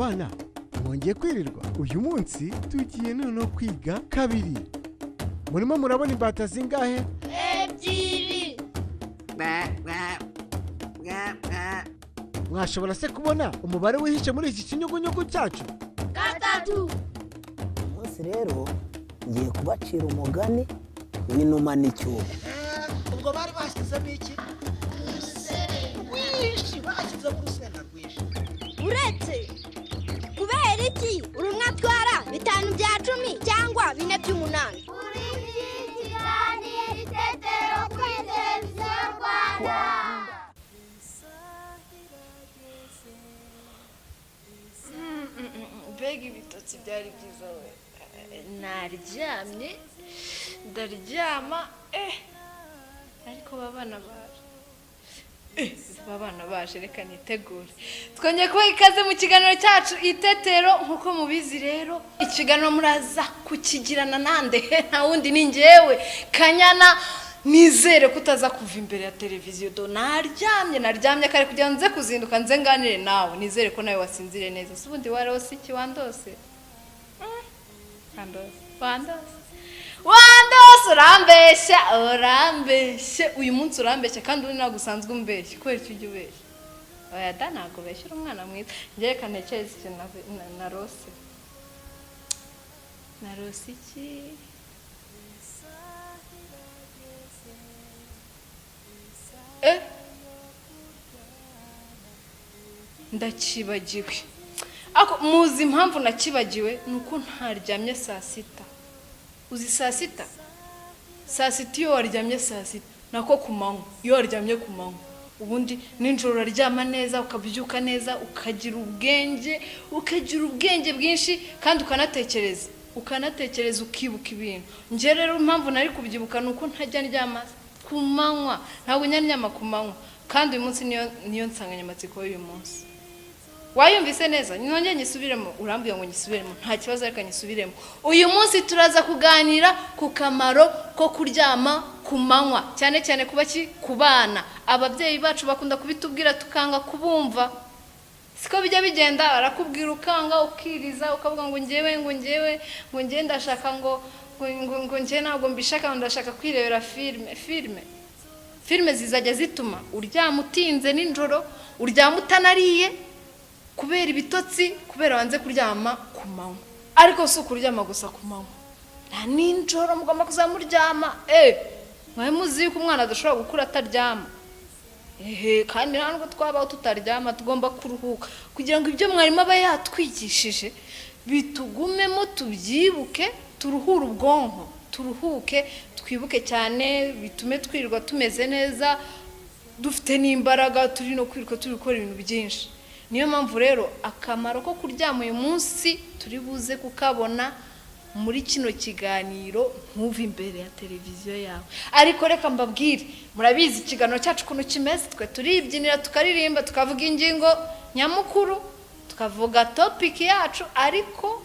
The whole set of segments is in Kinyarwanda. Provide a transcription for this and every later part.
Abana, mwongeye kwirirwa. Uyu munsi tugiye noneho kwiga kabiri. Murimo murabona imbata zingahe? Ebyiri. Mwashobora se kubona umubare wihishe muri iki kinyugunyugu cyacu? 3. Umunsi rero ngiye kubacira umugani w'inuma n'icyuho. Ubwo bari bashyizemo iki? Rwinshi bashyizemo, urusenda rwinshi. Uretse kubera iki urumwe atwara 5/10 cyangwa 7/8? Uri ikiganiro Itetero kuri Televiziyo Rwanda. Mbega ibitotsi, byari byiza we! Naryamye, ndaryama, ariko bana baje, bana baje. Reka nitegure. Twongeye kubaha ikaze mu kiganiro cyacu Itetero. Nk'uko mubizi rero, ikiganiro muraza kukigirana nande? Nta wundi, ni njyewe Kanyana. Nizere ko utaza kuva imbere ya televiziyo. Do naryamye, naryamye kare kugira ngo nze kuzinduka nze nganire nawe. Nizere ko nawe wasinziriye neza. Si ubundi warose iki? Wandose, wandose, wandose, wandose! Urambeshya, urambeshye uyu munsi, urambeshya kandi ubu ntabwo usanzwe umbeshya. Kubera icyo ujya ubeshya? Oya da, ntabwo ubeshyura umwana mwiza. Njye reka ntekereze ikintu narose. Narose iki? Ndakibagiwe. Ariko muzi impamvu nakibagiwe? Ni uko ntaryamye saa 6. Uzi saa 6? Saa 6, iyo waryamye saa 6, nako ku manywa, iyo waryamye ku manywa, ubundi nijoro uraryama neza, ukabyuka neza, ukagira ubwenge, ukagira ubwenge bwinshi, kandi ukanatekereza, ukanatekereza, ukibuka ibintu. Njye rero impamvu nari kubyibuka ni uko ntajya ndyama ku manywa, ntabwo njya ndyama ku manywa. Kandi uyu munsi niyo nsanganyamatsiko y'uyu munsi. Wayumvise neza? Nongeye nyisubiremo? Urambwira ngo nyisubiremo, nta kibazo, reka nyisubiremo. Uyu munsi turaza kuganira ku kamaro ko kuryama ku manywa, cyane cyane kuba ki ku bana. Ababyeyi bacu bakunda kubitubwira tukanga kubumva. Siko bijya bigenda? Barakubwira ukanga, ukiriza, ukavuga ngo ngewe, ngo ngewe, ngo ngewe ndashaka, ngo ngewe ntabwo mbishaka, ngo ndashaka kwirebera filime. Filime, filime zizajya zituma uryama utinze nijoro, uryama utanariye kubera ibitotsi, kubera wanze kuryama ku manywa. Ariko si ukuryama gusa ku manywa, nta nijoro mugomba kuzamuryama. Mwari muzi yuko umwana adashobora gukura ataryama? Ehe, kandi nta nubwo twabaho tutaryama. Tugomba kuruhuka kugira ngo ibyo mwarimu aba yatwigishije bitugumemo, tubyibuke, turuhure ubwonko, turuhuke, twibuke cyane, bitume twirirwa tumeze neza, dufite n'imbaraga, turi no kwiruka, turi gukora ibintu byinshi. Niyo mpamvu rero akamaro ko kuryama uyu munsi turi buze kukabona muri kino kiganiro. Ntuve imbere ya televiziyo yawe. Ariko reka mbabwire, murabizi ikiganiro cyacu ukuntu kimeze. Twe turibyinira, tukaririmba, tukavuga ingingo nyamukuru, tukavuga topic yacu, ariko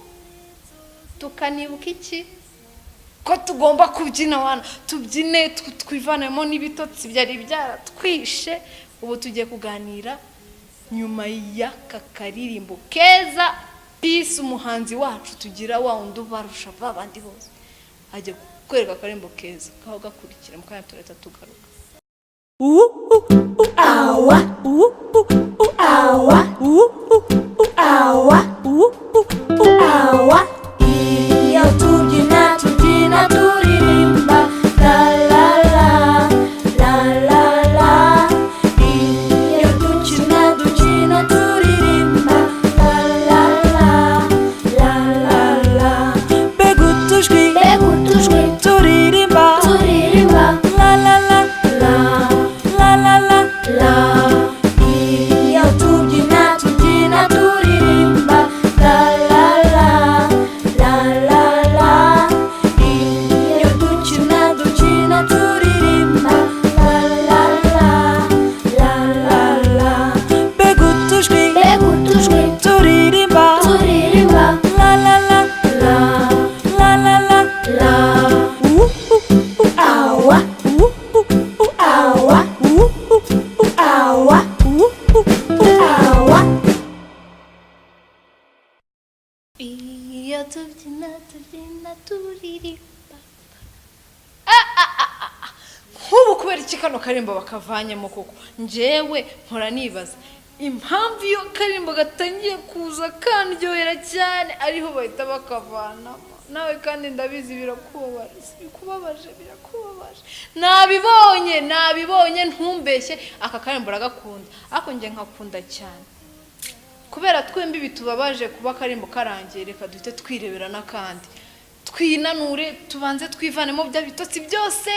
tukanibuka iki? Ko tugomba kubyina. Wana, tubyine, twivanemo n'ibitotsi byari byaratwishe. Ubu tugiye kuganira nyuma y'aka karirimbo keza. Peace, umuhanzi wacu tugira, wa wundi ubarusha ba bandi bose, ajya kukwereka akaririmbo keza kaho gakurikira. Mu kanya turahita tugaruka. Awa awa awa awa. Iyo tubyina, tubyina turirimba la la la la la la. Iyo dukina, dukina turirimba la la la la la la. Mbega utujwi! Mbega utujwi! Turirimba! Turirimba! La la la! La! La la la! La. Iyo tubyina, tubyina turirimba la la la. turirimba. Nk'ubu kubera iki kano karimbo bakavanyemo koko? Njyewe mpora nibaza impamvu iyo karimbo gatangiye kuza kandyohera cyane ariho bahita bakavanamo. Nawe kandi ndabizi birakubabaje, bikubabaje, birakubabaje. Nabibonye, nabibonye, ntumbeshye, aka karimbo uragakunda, ariko njye nkakunda cyane kubera twembi bitubabaje kuba akarimbo karangiye. Reka duhite twirebera n'akandi, twinanure, tubanze twivanemo bya bitotsi byose,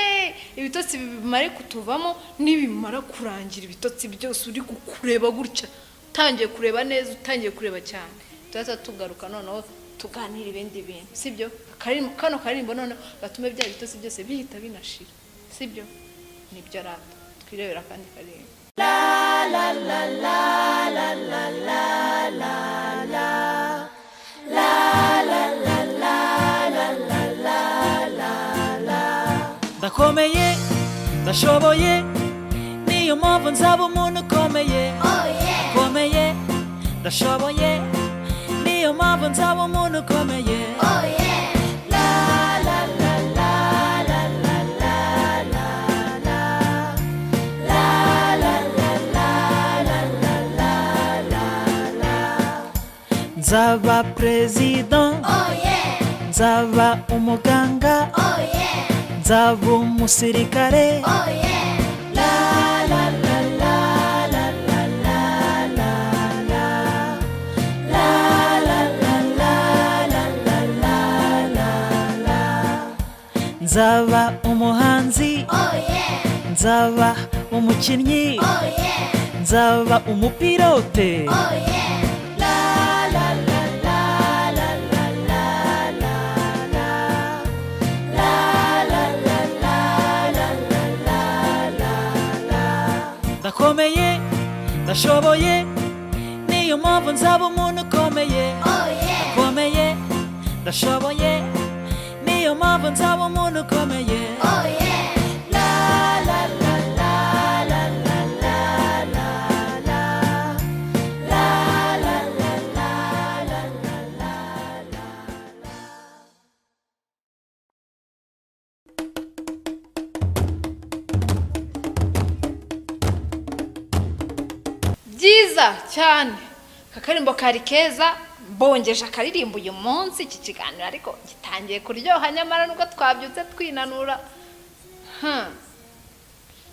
ibitotsi bimare kutuvamo. Nibimara kurangira ibitotsi byose, uri kureba gutya, utangiye kureba neza, utangiye kureba cyane, tuhita tugaruka noneho tuganira ibindi bintu, sibyo? Kano karirimbo noneho gatume bya bitotsi byose bihita binashira, sibyo? Nibyo rata, twirebera akandi karirimbo. Ndakomeye, ndashoboye, niyo mpamvu nzaba umuntu ukomeye. Ndakomeye, ndashoboye, niyo mpamvu nzaba umuntu ukomeye. La la la la la la la la la. La la la la la la la la la. Nzaba perezida, nzaba umuganga, nzaba umusirikare. La la la la la la la la la. La la la la la la la la la. Nzaba umuhanzi, nzaba umukinnyi, nzaba umupilote. La la la la la la la la la. La la la la la la la la la. Ndakomeye, ndashoboye, niyo mpamvu nzaba umuntu ukomeye. Ndakomeye, ndashoboye, niyo mpamvu nzaba umuntu ukomeye. La la la la la la la la la. La la la la la la la la. Byiza cyane, aka karimbo kari keza, mbongeje akaririmbo uyu munsi. Iki kiganiro ariko gitangiye kuryoha, nyamara nubwo twabyutse twinanura.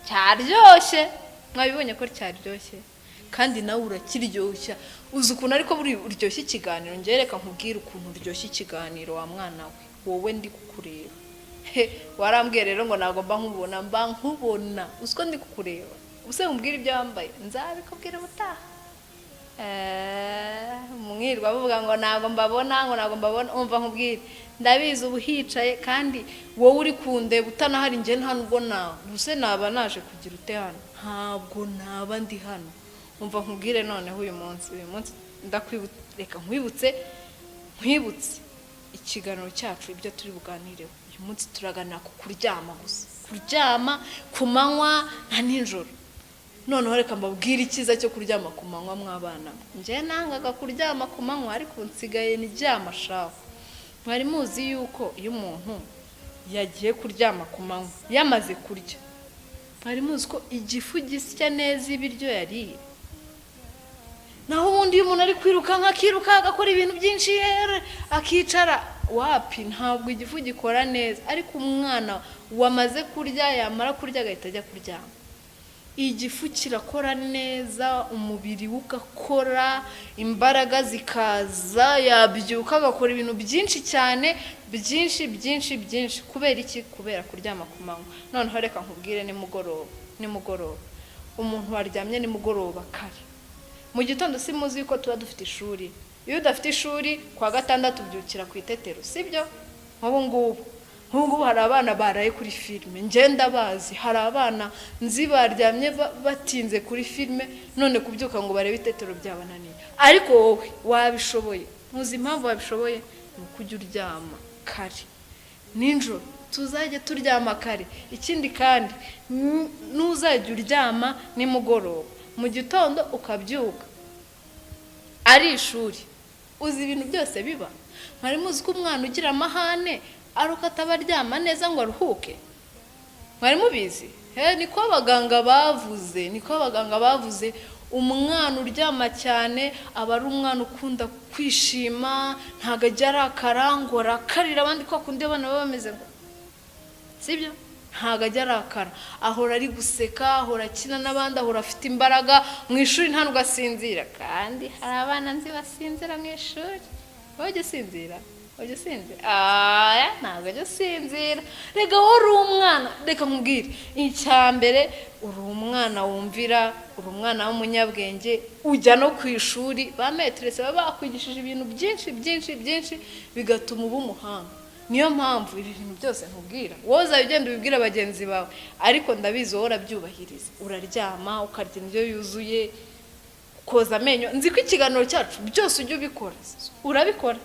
Cyaryoshye, mwabibonye ko cyaryoshye, kandi nawe urakiryoshya. Uzi ukuntu ariko buri uryoshya ikiganiro? Njye reka nkubwire ukuntu uryoshya ikiganiro, wa mwana we, wowe ndi kukureba. He, warambwiye rero ngo ntabwo mba nkubona, mba nkubona. Uzi ko ndi kukureba? Ubuse nkubwire ibyo wambaye? Nzabikubwira ubutaha. Mwirwa bavuga ngo ntabwo mbabona, ngo ntabwo mbabona. Umva nkubwire, ndabizi ubu hicaye, kandi wowe uri kundeba utanahari, njye nta nubwo nawe ubuse naba naje kugira ute hano? Ntabwo naba ndi hano. Umva nkubwire noneho, uyu munsi ndakwibutse, reka nkwibutse ikiganiro cyacu, ibyo turi buganireho uyu munsi. Turaganira ku kuryama gusa, kuryama ku manywa na nijoro. Noneho reka mbabwire icyiza cyo kuryama ku manywa. Mw'abana mwe, njye nangaga kuryama ku manywa, ariko ubu nsigaye ndyama shahu. Mwari muzi yuko iyo umuntu yagiye kuryama ku manywa yamaze kurya, mwari muzi ko igifu gisya neza ibiryo yariye? Naho ubundi iyo umuntu ari kwirukanka, akiruka, agakora ibintu byinshi, akicara, wapi, ntabwo igifu gikora neza. Ariko umwana wamaze kurya, yamara kurya agahita ajya kuryama, igifu kirakora neza, umubiri we ugakora, imbaraga zikaza, yabyuka agakora ibintu byinshi cyane, byinshi byinshi byinshi. Kubera iki? Kubera kuryama ku manywa. Noneho reka nkubwire nimugoroba. Nimugoroba, umuntu waryamye nimugoroba kare, mu gitondo si muzi yuko tuba dufite ishuri? Iyo udafite ishuri ku wa gatandatu ubyukira ku itetero, sibyo? Nk'ubu ngubu hari abana baraye kuri filime, ngenda bazi, hari abana nzi baryamye batinze kuri filime, none kubyuka ngo barebe itetero byabananiye. Ariko wowe wabishoboye. Ntuzi impamvu wabishoboye? Ni uko ujya uryama kare. Nijoro tuzajya turyama kare. Ikindi kandi, nuzajya uryama nimugoroba, mu gitondo ukabyuka ari ishuri, uzi ibintu byose biba? Mwari muzi ko umwana ugira amahane Ari uko ataba aryama neza ngo aruhuke. Mwari mubizi? Niko abaganga bavuze, niko abaganga bavuze. Umwana uryama cyane aba ari umwana ukunda kwishima, ntabwo ajya arakara ngo arakarire abandi kwa kundi abana baba bameze ngo, sibyo? Ntabwo ajya arakara, ahora ari guseka, ahora akina n'abandi, ahora afite imbaraga. Mu ishuri nta nubwo asinzira, kandi hari abana nzi basinzira mu ishuri. Wowe ujya usinzira? Ujya usinzira? Aya, ntabwo ujya usinzira. Reka wowe uri umwana, reka nkubwire, icya mbere uri umwana wumvira, uri umwana w'umunyabwenge, ujya no ku ishuri, ba meterese baba bakwigishije ibintu byinshi byinshi byinshi, bigatuma uba umuhanga. Niyo mpamvu ibi bintu byose nkubwira, wowe uzajya ugenda ubibwira bagenzi bawe, ariko ndabizi wowe urabyubahiriza. Uraryama, ukarya indyo yuzuye, koza amenyo. Nzi ko ikiganiro cyacu byose ujya ubikora, urabikora,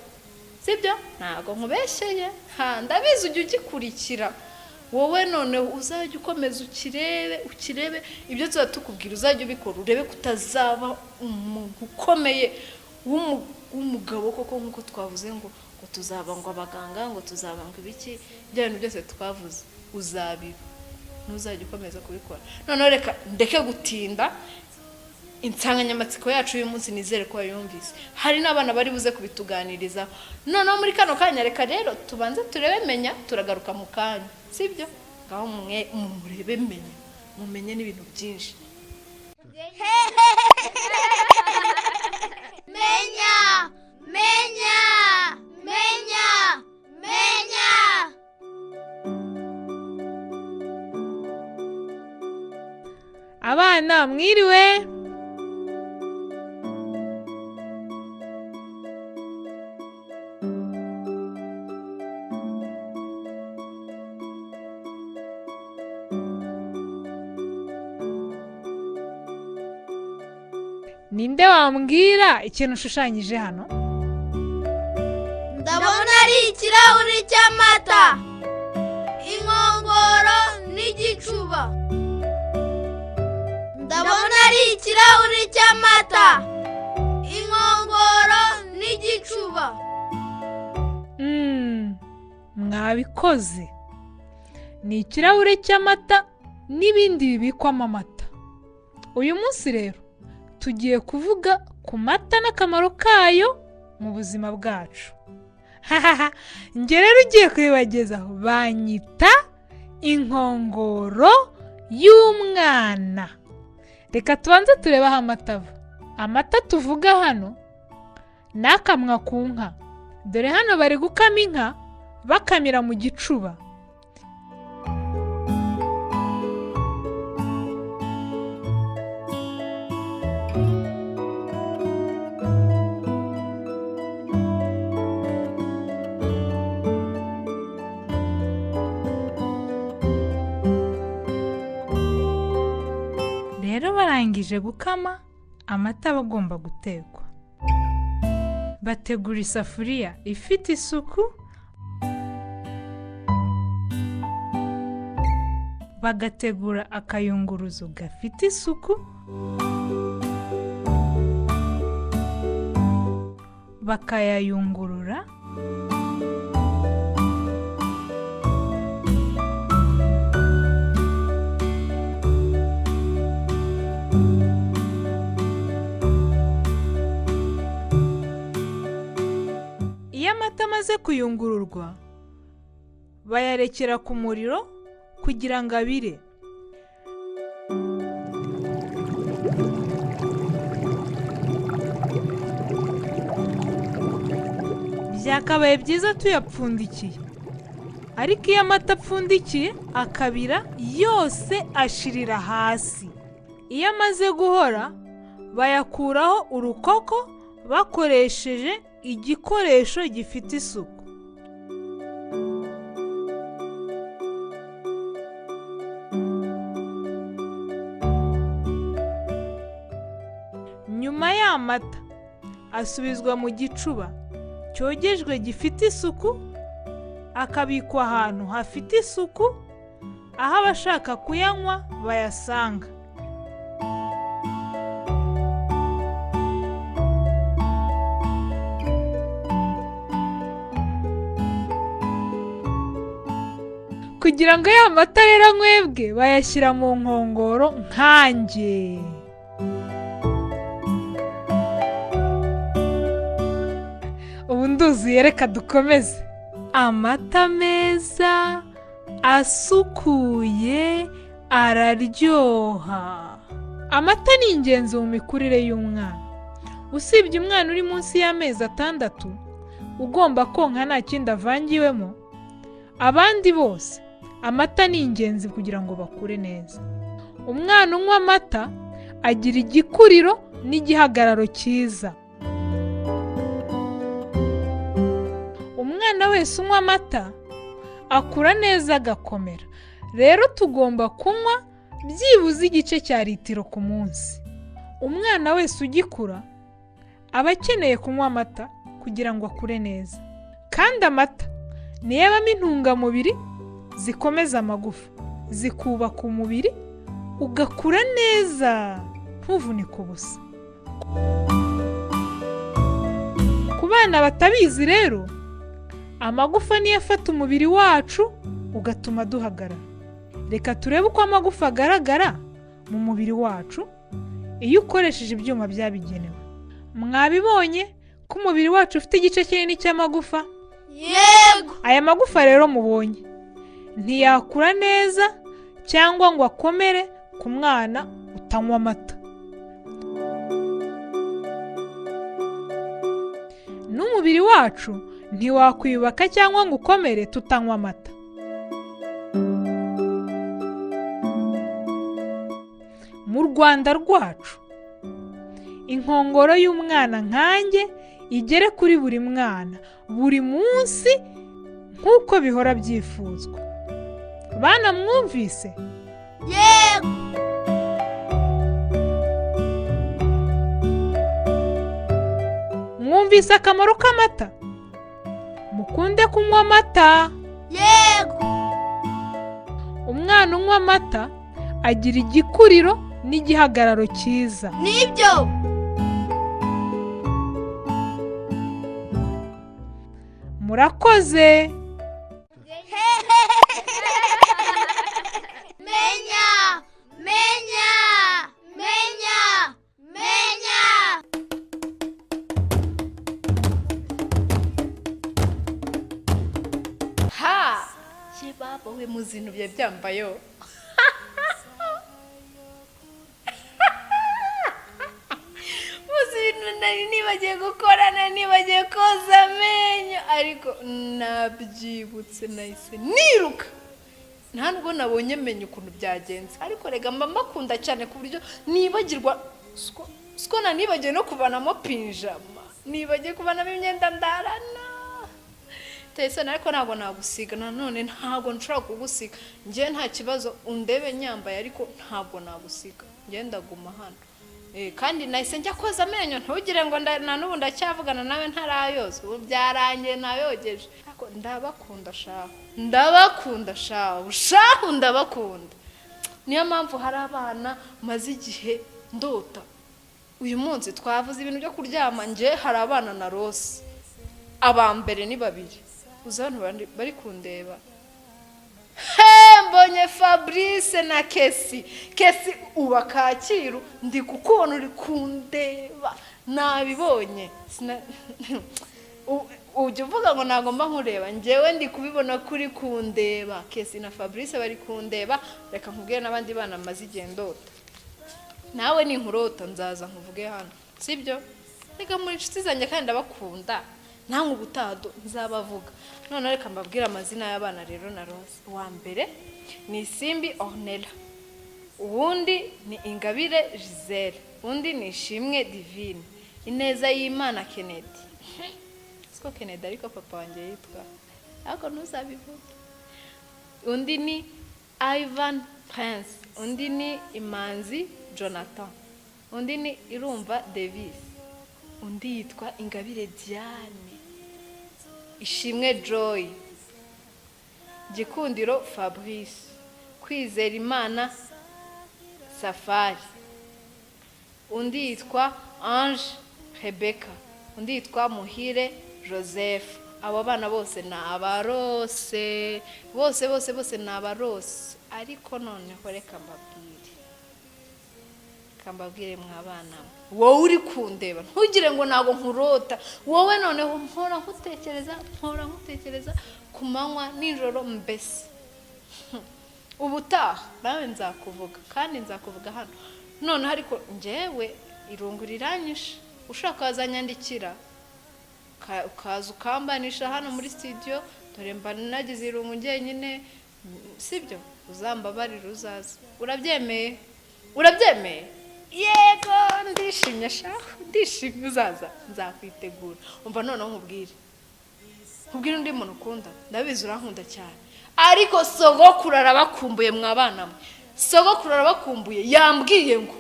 sibyo? Ntabwo nkubeshyeye, ndabizi ujya ugikurikira. Wowe noneho uzajya ukomeza ukirebe, ukirebe ibyo tuzajya tukubwira, uzajya ubikora, urebe ko utazaba umuntu ukomeye w'umugabo koko, nk'uko twavuze ngo tuzaba ngo abaganga, ngo tuzaba ngo ibiki, ibyo bintu byose twavuze uzabiba, ntuzajya ukomeza kubikora. Noneho reka ndeke gutinda, insanganyamatsiko yacu y'uyu munsi nizere ko wayumvise, hari n'abana bari buze kubituganirizaho. Noneho muri kano kanya reka rero tubanze turebe Menya, turagaruka mu kanya, sibyo? Ngaho mwe murebe Menya, mumenye n'ibintu byinshi. Menya, menya, menya, menya. Abana mwiriwe. Ninde wambwira ikintu ushushanyije hano? Ndabona ari ikirahuri cy'amata, inkongoro n'igicuba. Ndabona ari ikirahuri cy'amata, inkongoro n'igicuba. Mwabikoze. Ni ikirahure cy'amata n'ibindi bibikwamo amata. Uyu munsi rero tugiye kuvuga ku mata n'akamaro kayo mu buzima bwacu. Njye rero ugiye kubibagezaho banyita inkongoro y'umwana. Reka tubanze turebe aho amata ava. Amata tuvuga hano ni akamwa ku nka. Dore hano bari gukama inka bakamira mu gicuba. Rero barangije gukama, amata aba agomba gutekwa. Bategura isafuriya ifite isuku, bagategura akayunguruzo gafite isuku, bakayayungurura, Iyo amata amaze kuyungururwa bayarekera ku muriro kugira ngo abire. Byakabaye byiza tuyapfundikiye, ariko iyo amata apfundikiye akabira yose ashirira hasi. Iyo amaze guhora bayakuraho urukoko bakoresheje igikoresho gifite isuku. Nyuma y'amata asubizwa mu gicuba cyogejwe gifite isuku, akabikwa ahantu hafite isuku, aho abashaka kuyanywa bayasanga. Kugira ngo ya mata rero anywebwe, bayashyira mu nkongoro nkanjye. Ubu nduzuye, reka dukomeze. Amata meza asukuye araryoha. Amata ni ingenzi mu mikurire y'umwana. Usibye umwana uri munsi y'amezi 6 ugomba konka nta kindi avangiwemo, abandi bose amata ni ingenzi kugira ngo bakure neza. Umwana unywa amata agira igikuriro n'igihagararo cyiza. Umwana wese unywa amata akura neza agakomera. Rero tugomba kunywa byibuze igice cya litiro ku munsi. Umwana wese ugikura aba akeneye kunywa amata kugira ngo akure neza. Kandi amata niyo abamo intungamubiri zikomeza amagufa, zikubaka umubiri ugakura neza ntuvunike ubusa. Ku bana batabizi rero, amagufa niyo afata umubiri wacu ugatuma duhagarara. Reka turebe uko amagufa agaragara mu mubiri wacu iyo ukoresheje ibyuma byabigenewe. Mwabibonye ko umubiri wacu ufite igice kinini cy'amagufa? Yego. Aya magufa rero mubonye ntiyakura neza cyangwa ngo akomere ku mwana utanywa amata. N'umubiri wacu ntiwakwiyubaka cyangwa ngo ukomere tutanywa amata. Mu Rwanda rwacu, inkongoro y'umwana nkanjye igere kuri buri mwana buri munsi nk'uko bihora byifuzwa. Bana mwumvise? Yego. Mwumvise akamaro k'amata? Mukunde kunywa amata. Yego. Umwana unywa amata agira igikuriro n'igihagararo cyiza. Nibyo. Murakoze. Menya, menya, menya, menya. Ha! Ye baba we, muzintu bya byambayo. Muzintu nari nibagiye gukora, nari nibagiye koza amenyo, ariko nabyibutse nahise niruka. Nta nubwo nabonye menya ukuntu byagenze, ariko rega mba mbakunda cyane ku buryo nibagirwa. Siko nanibagiwe no kuvanamo pinjama, nibagiwe kuvanamo imyenda ndarana. Tayisoni, ariko ntabwo nagusiga nanone, ntabwo nshobora kugusiga. Njye nta kibazo undebe nyambaye, ariko ntabwo nagusiga, njye ndaguma hano. Kandi nahise njya koza amenyo, ntugire ngo na n'ubu ndacyavugana nawe ntarayoza, ubu byarangiye nayogeje. Ariko ndabakunda shahu, ndabakunda shahu, shahu ndabakunda. Niyo mpamvu hari abana maze igihe ndota. Uyu munsi twavuze ibintu byo kuryama, njye hari abana na Rose. Aba mbere ni babiri. Uzi abantu bari kundeba. He, mbonye Fabrice na Kesi. Kesi uba Kacyiru, ndi kukubona uri kundeba. Nabibonye. Ujya uvuga ngo nagomba nkureba, njyewe ndi kubibona kuri kundeba. Kesi na Fabrice bari kundeba. Reka nkubwire n'abandi bana maze igihe ndota. Nawe ni nkurota nzaza nkuvuge hano, sibyo? Reka muri inshuti zanjye kandi ndabakunda. Namwe ubutado nzabavuga. None reka mbabwire amazina y'abana rero na Rose. Uwa mbere ni Isimbi Ornella, uwundi ni Ingabire Gisele, undi ni Ishimwe Divine, Ineza y'Imana Kennedy. Siko Kennedy ariko papa wanjye yitwa, ariko ntuzabivuge. Undi ni Ivan Prince, undi ni Imanzi Jonathan, undi ni Irumva Davis, undi yitwa Ingabire Diane, Ishimwe Joy, Gikundiro Fabrice, Kwizera Imana Safari, undi yitwa Ange Rebecca, undi yitwa Muhire Joseph. Abo bana bose ni abarose, bose bose bose ni abarose. Ariko noneho reka mbabwire, reka mbabwire mwa bana mwe, wowe uri kundeba ntugire ngo ntabwo nkurota. Wowe noneho mpora nkutekereza, mpora nkutekereza ku manywa nijoro. Mbese ubutaha nawe nzakuvuga, kandi nzakuvuga hano noneho. Ariko njyewe irungu riranyishe. Ushaka wazanyandikira, ukaza ukambanisha hano muri studio. Dore mba nagize irungu njyenyine, sibyo? Uzambabarire uzaze. Urabyemeye? Urabyemeye? Yego, ndishimye shahu, ndishimye. Uzaza nzakwitegura. Umva noneho nkubwire, nkubwire undi muntu ukunda. Ndabizi urankunda cyane, ariko sogokuru arabakumbuye mwa bana mwe. Sogokuru arabakumbuye, yambwiye ngo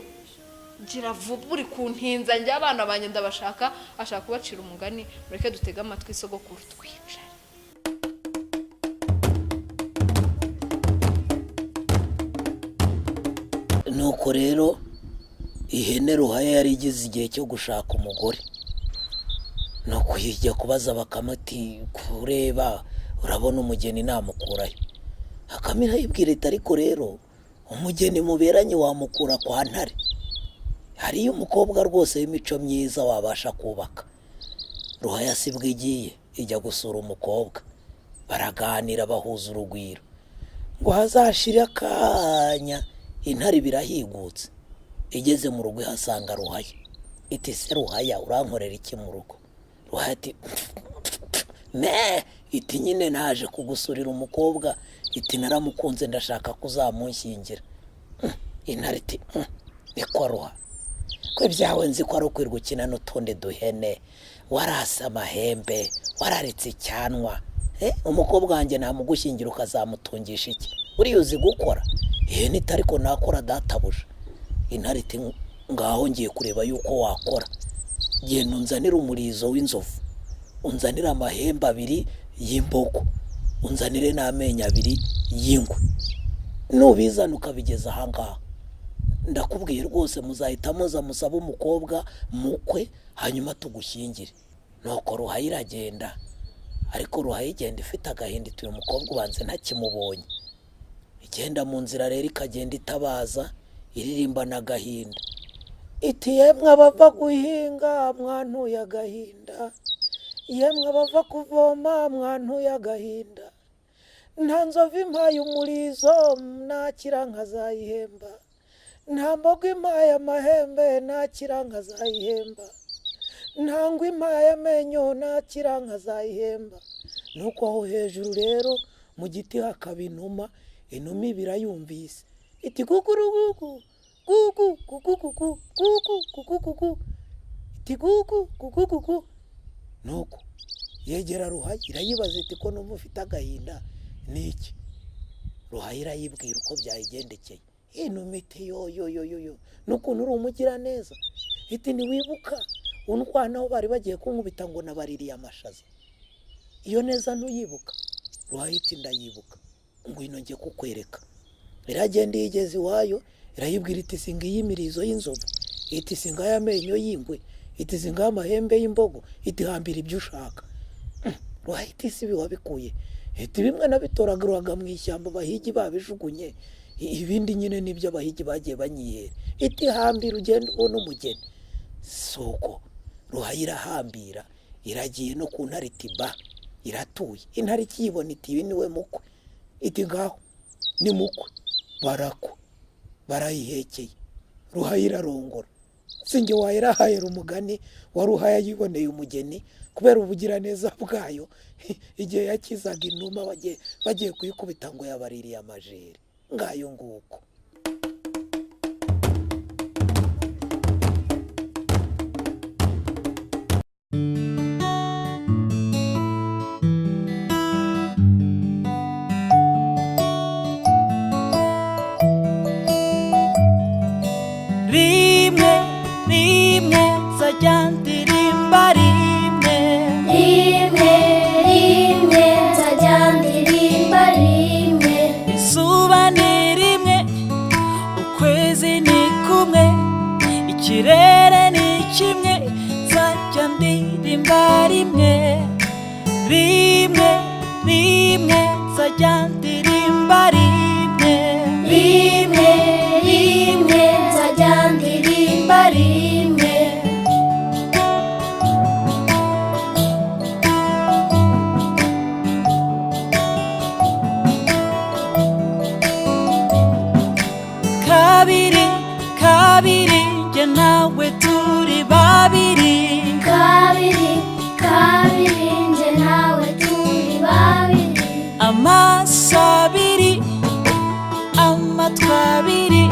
gira vuba, uri kuntinza, njye abana banjye ndabashaka. Ashaka kubacira umugani. Mureke dutege amatwi sogokuru, twicare. Nuko rero ihene Ruhaya yari igeze igihe cyo gushaka umugore. Nuko ijya kubaza Bakame ati: "Kureba urabona umugeni namukurayo?" Bakame irayibwira iti: "Ariko rero umugeni muberanye wamukura kwa Ntare, hariyo umukobwa rwose w'imico myiza wabasha kubaka." Ruhaya si bwo igiye, ijya gusura umukobwa, baraganira, bahuza urugwiro. Ngo hazashire akanya, intare birahigutse, igeze mu rugo ihasanga Ruhaya. Iti: "Se Ruhaya, urankorera iki mu rugo?" Ruhaya ati: "Me." Iti: "Nyine naje kugusurira umukobwa." Iti: "Naramukunze, ndashaka kuzamunshyingira." Intare iti: "Niko Ruha, ko ibyawe nzi ko ari ukwirwa ukina n'utundi duhene, warasa amahembe, wararitse icyanwa, umukobwa wanjye namugushyingira ukazamutungisha iki? Uriya uzi gukora?" Ihene iti: "Ariko nakora databuja." Intare iti: "Ngaho ngiye kureba yuko wakora. Genda unzanire umurizo w'inzovu, unzanire amahembe abiri y'imbogo, unzanire n'amenyo abiri y'ingwe. Nubizana ukabigeza ahangaha, ndakubwiye rwose muzahita muza musabe umukobwa mukwe, hanyuma tugushyingire." Nuko Ruhaya iragenda, ariko Ruhaya igenda ifite agahinda, ituye umukobwa ubanze ntakimubonye. Igenda mu nzira rero, ikagenda itabaza, iririmbana agahinda, iti: "Yemwe abava guhinga mwantuye agahinda, yemwe abava kuvoma mwantuye agahinda, nta nzovu impaye umurizo nakira nkazayihemba, nta mbogo impaye amahembe nakira nkazayihemba, nta ngwe impaye amenyo nakira nkazayihemba." Nuko aho hejuru rero mu giti hakaba inuma. Inuma ibirayumvise, iti: "Gugurugugu gugu gugu gugu gugu gugu." Iti: "Gugu gugu gugu." Nuko yegera Ruhaya, irayibaza iti: "Ko numva ufite agahinda, ni iki?" Ruhaya irayibwira uko byayigendekeye. Inuma iti: "Yo yo yo yo yo, n'ukuntu uri umugiraneza." Iti: "Ntiwibuka undwanaho bari bagiye kunkubita ngo nabaririye amashaza? Iyo neza ntuyibuka?" Ruhaya iti: "Ndayibuka, ngwino njye kukwereka." Iragenda, iyigeze iwayo, irayibwira iti: "Singa iyi mirizo y'inzovu," iti: "Singa amenyo y'ingwe," iti: "Singa amahembe y'imbogo," iti: "Hambira ibyo ushaka." Ruhaya iti: "Si ibi wabikuye?" Iti: "Bimwe nabitoraguraga mu ishyamba abahigi babijugunye, ibindi nyine nibyo abahigi bagiye banyihera." Iti: "Hambira ugende ubone umugeni." Suko Ruhaya irahambira, iragiye no ku ntare, iti: "Ba iratuye." Intare ikiyibona iti: "Ibi niwe mukwe." Iti: "Ngaho ni mukwe." Barakwa, barayihekeye, Ruhaya irarongora. Sinjye wayirahayera umugani wa Ruhaya yiboneye umugeni kubera ubugiraneza bwayo igihe yakizaga inuma bagiye kuyikubita ngo yabaririye amajeri. Ngayo nguko. Rimwe rimwe nzajya ndirimba rimwe. Rimwe rimwe nzajya ndirimba rimwe. Izuba ni rimwe, ukwezi ni kumwe, ikirere ni kimwe, nzajya ndirimba rimwe. Rimwe, rimwe, nzajya ndirimba rimwe. Rimwe, rimwe, nzajya ndirimba rimwe. Kabiri, kabiri, njye nawe turi babiri. Kabiri, kabiri, njye nawe turi babiri. Amaso abiri, amatwi abiri,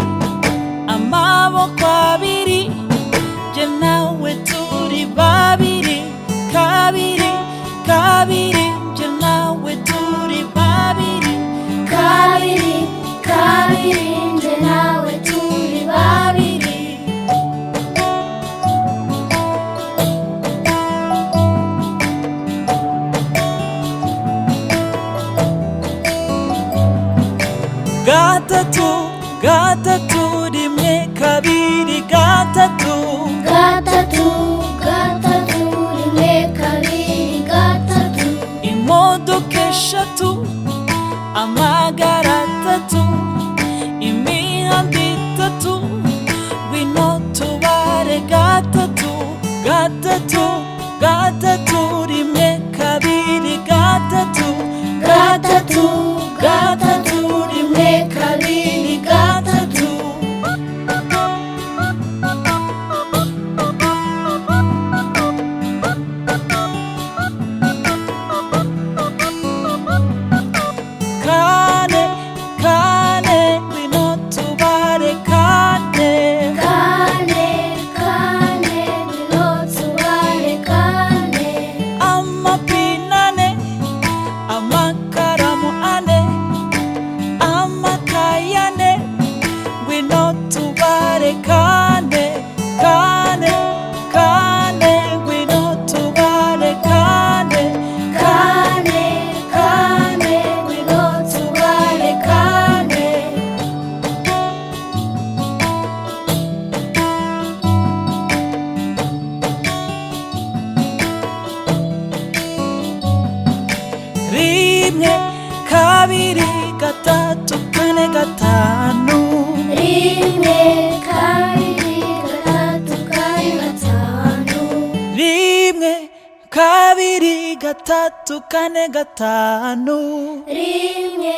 amaboko abiri, njye nawe turi babiri. Kabiri, kabiri, njye nawe turi babiri. Kabiri, kabiri, njye nawe turi babiri. Gatatu, gatatu, rimwe, kabiri, gatatu. Gatatu, gatatu, rimwe, kabiri, gatatu. Imodoka eshatu, amagare atatu, imihanda itatu, ngwino tubare gatatu, gatatu, gatatu, rimwe, kabiri, gatatu. Gatatu, gatatu, rimwe, kabiri, gatatu. Kane, kane, ngwino tubare kane. Kane, kane, ngwino tubare kane. Amapine ane, amakaramu ane, amakaye ane, ngwino tubare kane, kane, kane, ngwino tubare kane. Kane, kane, ngwino tubare kane. Rimwe, kabiri, gatatu, kane, gatanu. Rimwe, kabiri, gatatu, kane, gatanu. Rimwe, kabiri, gatatu, kane, gatanu. Rimwe,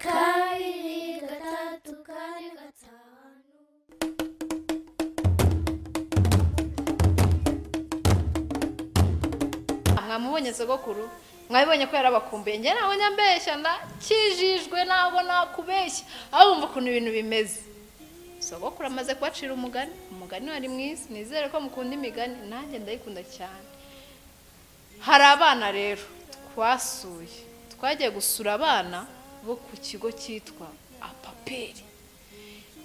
kabiri, gatatu, kane, gatanu. Mwamubonye sogokuru, mwabibonye ko yarabakumbuye. Njye ntabwo nyambeshya, ndakijijwe, ntabwo nakubeshya. Aho wumva ukuntu ibintu bimeze, sogokuru amaze kubacira umugani. Umugani wari mwiza, nizere ko mukunda imigani, nanjye ndayikunda cyane. Hari abana rero twasuye, twagiye gusura abana bo ku kigo cyitwa Apaperi.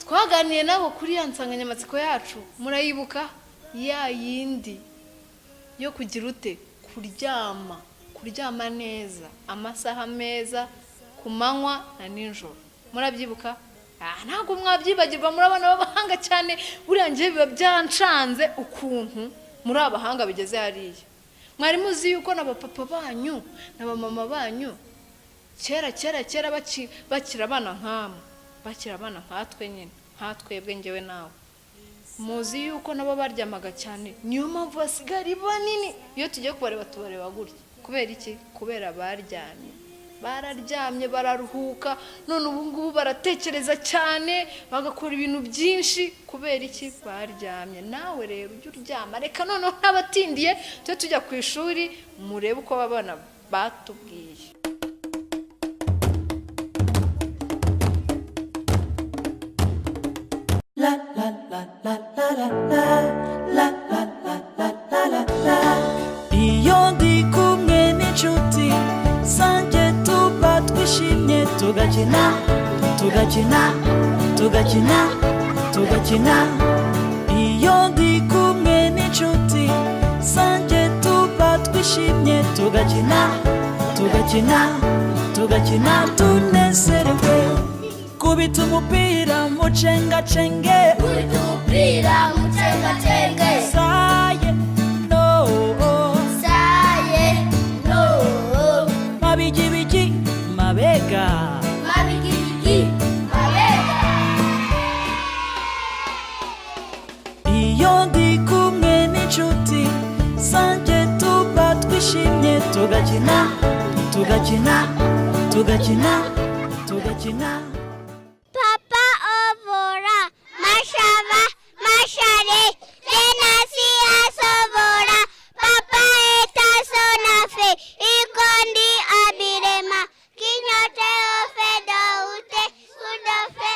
Twaganiye nabo kuri ya nsanganyamatsiko yacu, murayibuka, ya yindi yo kugira ute? Kuryama, kuryama neza, amasaha meza ku manywa na nijoro. Murabyibuka? Ah, ntabwo mwabyibagirwa, muri abana b'abahanga cyane. Buriya njyewe biba byancanze ukuntu muri abahanga bigeze hariya. Mwari muzi yuko na bapapa banyu na bamama banyu kera kera kera bakiri abana nkamwe, bakiri abana nkatwe nyine, nkatwebwe njyewe nawe, muzi yuko nabo baryamaga cyane? Niyo mpamvu basigaye ari banini. Iyo tugiye kubareba tubareba gutya. Kubera iki? Kubera baryamye, bararyamye bararuhuka, none ubu ngubu baratekereza cyane, bagakora ibintu byinshi. Kubera iki? Baryamye. Nawe rero ujye uryama. Reka noneho n'abatindiye tujye tujya ku ishuri, murebe uko abana batubwiye. La la la la la la la la la la la la la la. Iyo ndi kumwe n'inshuti zanjye tuba twishimye, tugakina, tugakina, tugakina, tugakina. Iyo ndi kumwe n'inshuti zanjye tuba twishimye, tugakina, tugakina, tugakina tunezerewe. Kubita umupira mucengacenge. Kubita umupira mucengacenge. Saye no. Saye no. Tugakina, tugakina, tugakina, tugakina. Papa ovora mashava mashare lenasi asobora papa etasonafe ikondi abirema kinyote ofedoute kudofe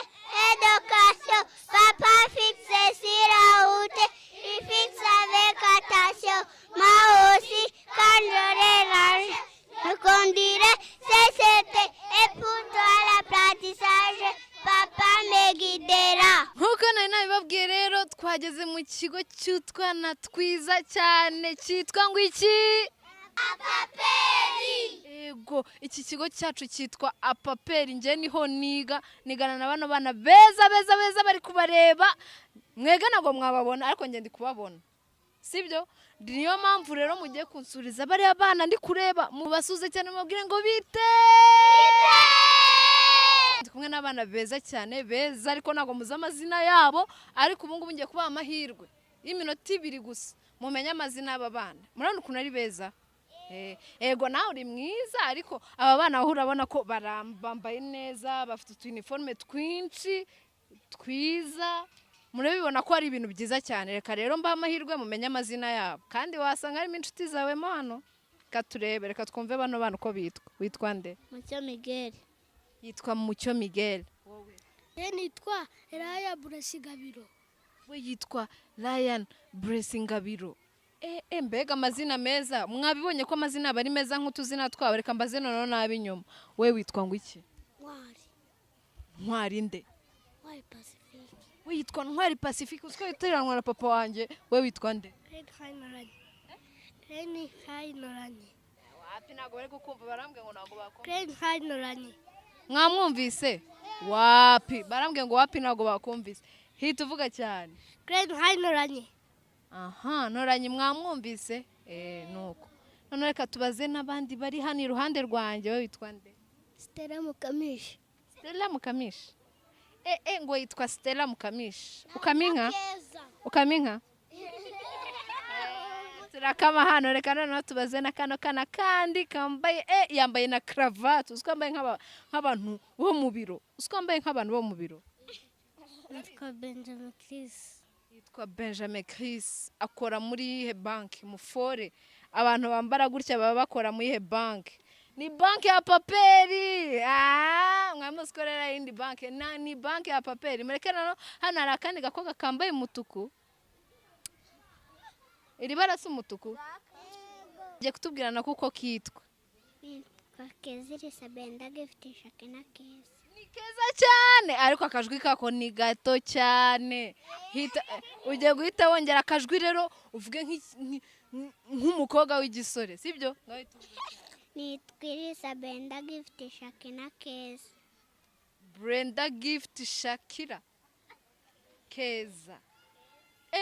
education papa fixe siraute il fixe avec attention moi aussi quand j'aurai l'argent je conduirai CCT et pour toi l'apprentissage papa me guidera. Nk'uko nari nabibabwiye rero, twageze mu kigo cy'utwana twiza cyane cyitwa ngo iki? Ego, iki kigo cyacu cyitwa Apaperi. Njye niho niga, nigana na bano bana beza beza beza bari kubareba. Mwega ntabwo mwababona, ariko njye ndi kubabona, sibyo? Niyo mpamvu rero mugiye kunsuriza bariya bana ndi kureba, mubasuze cyane, mubabwire ngo bite. Ndi kumwe n'abana beza cyane, beza, ariko ntabwo muzi amazina yabo. Ariko ubu ngubu ngiye kubaha amahirwe y'iminota 2 gusa mumenye amazina y'aba bana. Murabona ukuntu ari beza. Ego, nawe uri mwiza, ariko aba bana aho urabona ko bambaye neza, bafite utuniforme twinshi twiza, murabibona ko ari ibintu byiza cyane. Reka rero mbahe amahirwe mumenye amazina yabo, kandi wasanga harimo inshuti zawe mo hano. Reka turebe, reka twumve bano bana uko bitwa. Witwa nde? Mucyo Miguel. Yitwa Mucyo Miguel. Nitwa Raya Burashigabiro. We yitwa Ryan Blessingabiro. Mbega amazina meza! Mwabibonye ko amazina aba ari meza nk'utuzina twabo. Reka mbaze noneho nabi inyuma. We witwa ngo iki? Ntwari. Ntwari nde? Ntwari Pacifique. We yitwa Ntwari Pacifique, uziko yitiranwa na papa wanjye. We witwa nde? Reni Hayinoranye. Wapi, ntabwo bari kukumva, barambwiye ngo ntabwo bakumva. Reni Hayinoranye. Mwamwumvise? Wapi, barambwiye ngo wapi, ntabwo bakumvise. Hita uvuga cyane. Reni Hayinoranye. Aha, Ntoranye, mwamwumvise? Nuko none reka tubaze n'abandi bari hano iruhande rwanjye. We witwa nde? Stella Mukamisha. Stella Mukamisha. Ngo yitwa Stella Mukamisha. Ukama inka? Ukama inka? Turakama hano. Reka noneho tubaze na kano kana kandi kambaye, yambaye na cravate. Uziko yambaye nk'abantu bo mu biro. Uziko yambaye nk'abantu bo mu biro. Nitwa Benjamin Chris. Yitwa Benjamin Chris, akora muri iyihe banki? Mufore, abantu bambara gutya baba bakora muri iyihe banki? Ni banki ya Paperi. Mwamuzi ko rero yindi banki ni banki ya Paperi. Mureke noneho, hano hari akandi gakobwa kambaye umutuku. Iri bara si umutuku? Ugiye kutubwira nako uko kitwa. Nitwa Kezirisa Benda Gift Shakina Keza. Ni keza cyane, ariko akajwi kako ni gato cyane. Ugiye guhita wongera akajwi rero, uvuge nk'umukobwa w'igisore, sibyo? Nitwa Irisa Benda Gift Shakina Keza. Brenda Gift Shakira Keza.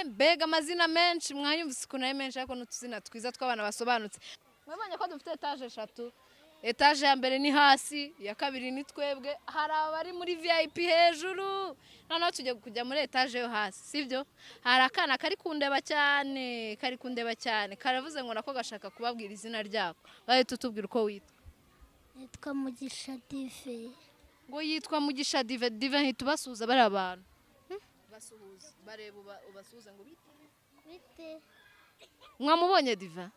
Mbega amazina menshi! Mwayumvise ukuntu ari menshi, ariko n'utuzina twiza tw'abana basobanutse. Mwabonye ko dufite etaje eshatu. Etaje ya mbere ni hasi, iya kabiri ni twebwe, hari abari muri VIP hejuru. Noneho tugiye kujya muri etaje yo hasi, sibyo? Hari akana kari kundeba cyane, kari kundeba cyane, karavuze ngo nako gashaka kubabwira izina ryako. Bahita utubwira uko witwa. Nitwa Mugisha Dive. Ngo yitwa Mugisha Dive. Dive, hita ubasuhuza bari abantu. Basuhuza, bareba, ubasuhuza ngo bite. Bite. Mwamubonye Dive?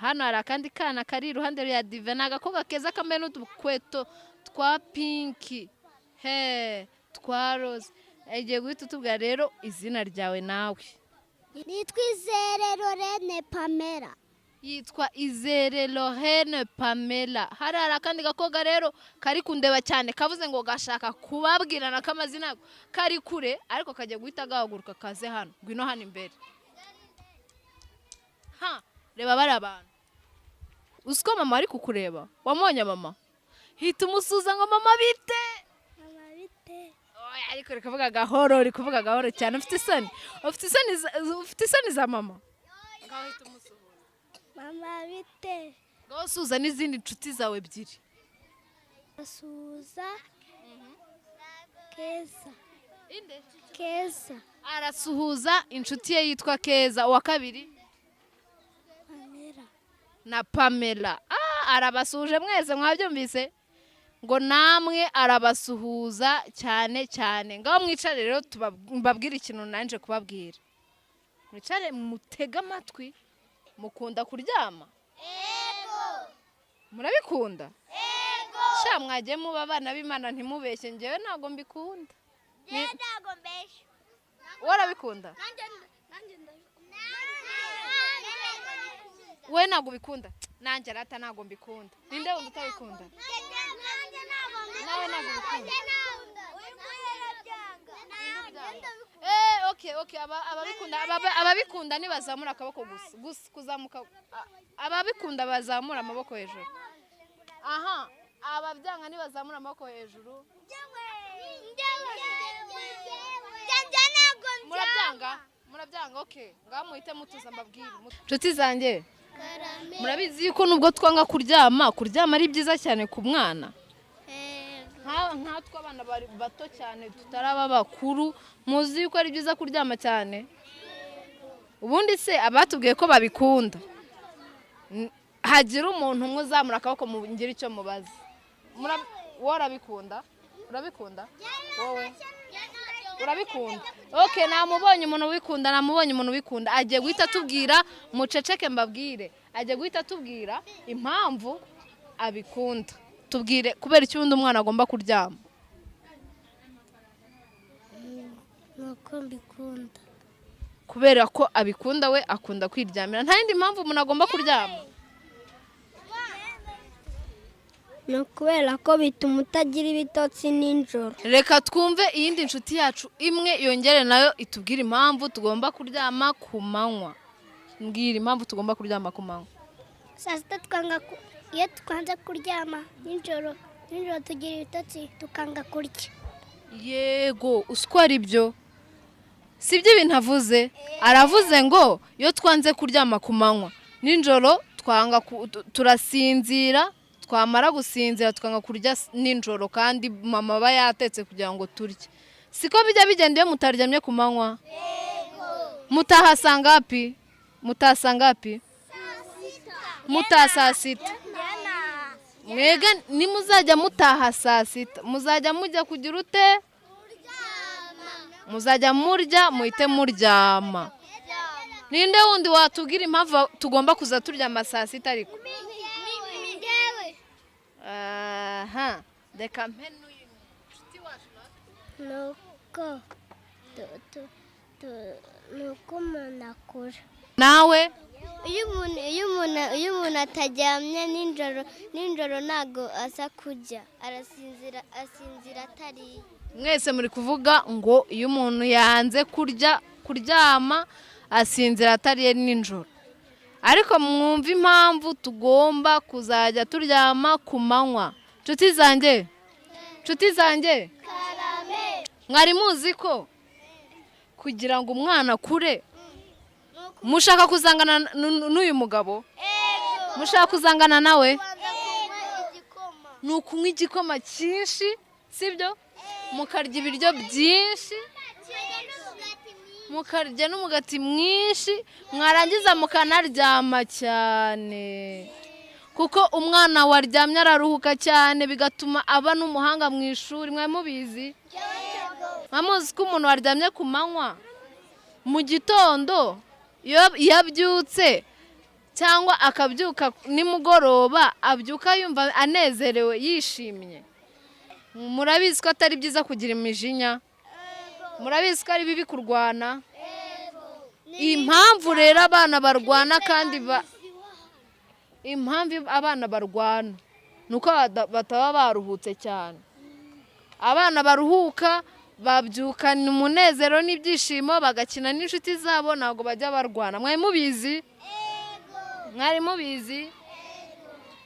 Hano hari akandi kana kari iruhande rya Dive, ni agakobwa keza kambaye n'udukweto twa pink, he twa rose. Igiye guhita utubwira rero izina ryawe nawe. Nitwa Izere Lorene Pamela. Yitwa Izere Lorene Pamela. Hari akandi gakobwa rero kari kundeba cyane, kavuze ngo gashaka kubabwirana k'amazina yako. Kari kure, ariko kajya guhita gahaguruka kaze hano. Ngwino hano imbere. Ha, reba bari abantu. Uziko mama ari kukureba? Wamubonye mama? Hita umusuza ngo mama bite. Mama bite. Oya, ariko uri kuvuga gahoro, uri kuvuga gahoro cyane. Ufite isoni? Ufite isoni ufite isoni za mama? Ngaho hita umusuhuza. Mama bite. Ngaho suhuza n'izindi nshuti zawe ebyiri. Asuhuza Keza. Keza. Arasuhuza inshuti ye yitwa Keza. Uwa kabiri? Pamela. Na Pamela. Arabasuhuje mwese, mwabyumvise? Ngo namwe arabasuhuza cyane cyane. Ngaho mwicare rero mbabwire ikintu nanje kubabwira. Mwicare mutege amatwi. Mukunda kuryama? Ego. Murabikunda? Ego. Sha mwagiye muba abana b'Imana ntimubeshye, njyewe ntabwo mbikunda. Njyewe ntabwo mbeshya. Wowe urabikunda? Nanjye ndabikunda. Wowe ntabwo ubikunda? Nanjye rata ntabwo mbikunda. Ninde wundi utabikunda? Nawe ntabwo ubikunda. Okay, ababikunda nibazamura akaboko gusa kuzamuka. Ababikunda bazamura amaboko hejuru. Aha, ababyanga nibazamura amaboko hejuru. Murabyanga, okay. Ngaho muhite mutuza mbabwire. Nshuti zanjye, murabizi yuko nubwo twanga kuryama, kuryama ari byiza cyane ku mwana. Nkatwe abana bato cyane tutaraba bakuru, muzi yuko ari byiza kuryama cyane. Ubundi se abatubwiye ko babikunda, hagira umuntu umwe uzamura akaboko mungire icyo mubaza. Wowe urabikunda? Urabikunda? Wowe urabikunda? Okay, namubonye umuntu ubikunda, agiye guhita atubwira. Muceceke mbabwire. Agiye guhita atubwira impamvu abikunda. Tubwire kubera iki undi umwana agomba kuryama. Nuko mbikunda. Kubera ko abikunda, we akunda kwiryamira. Nta yindi mpamvu umuntu agomba kuryama. Ni ukubera ko bituma utagira ibitotsi nijoro. Reka twumve iyindi nshuti yacu imwe yongere nayo itubwire impamvu tugomba kuryama ku manywa. Mbwira impamvu tugomba kuryama ku manywa. Saa sita twanga iyo twanze kuryama nijoro tugira ibitotsi tukanga kurya. Yego, uswara ibyo. Si byo ibintu avuze. Aravuze ngo iyo twanze kuryama ku manywa nijoro twanga turasinzira, twamara gusinzira tukanga kurya nijoro, kandi mama aba yatetse kugira ngo turye. Siko bijya bigenda iyo mutaryamye ku manywa? Yego. Mutaha saa ngapi? Mutaha saa ngapi? Mutaha saa sita. Mwega nimuzajya mutaha saa sita, muzajya mujya kugira ute? Muzajya murya muhite muryama. Ninde wundi watubwira impamvu tugomba kuza turyama saa sita ariko? Aha, reka mpe n'uyu nshuti wacu nawe. Nuko umuntu akura. Nawe iyo umuntu ataryamye nijoro ntago aza kurya, arasinzira atariye. Mwese muri kuvuga ngo iyo umuntu yanze kuryama asinzira atariye nijoro. Ariko mwumva impamvu tugomba kuzajya turyama ku manywa. Nshuti zanjye, Karame. Mwari muzi ko kugira ngo umwana akure, mushaka kuzangana n'uyu mugabo? Mushaka kuzangana nawe? Ni ukunywa igikoma cyinshi, sibyo? Mukarya ibiryo byinshi, mukarya n'umugati mwinshi, mwarangiza mukanaryama cyane. Kuko umwana waryamye araruhuka cyane, bigatuma aba n'umuhanga mu ishuri. Mwe mubizi? Mwamuzi ko umuntu waryamye ku manywa mu gitondo iyo abyutse cyangwa akabyuka nimugoroba, abyuka yumva anezerewe yishimye. Murabizi ko atari byiza kugira imijinya? Murabizi ko ari bibi kurwana? Impamvu rero abana barwana, kandi impamvu abana barwana nuko bataba baruhutse cyane. Abana baruhuka babyukana umunezero n'ibyishimo, bagakina n'inshuti zabo, ntabwo bajya barwana. Mwari mubizi? Mwari mubizi?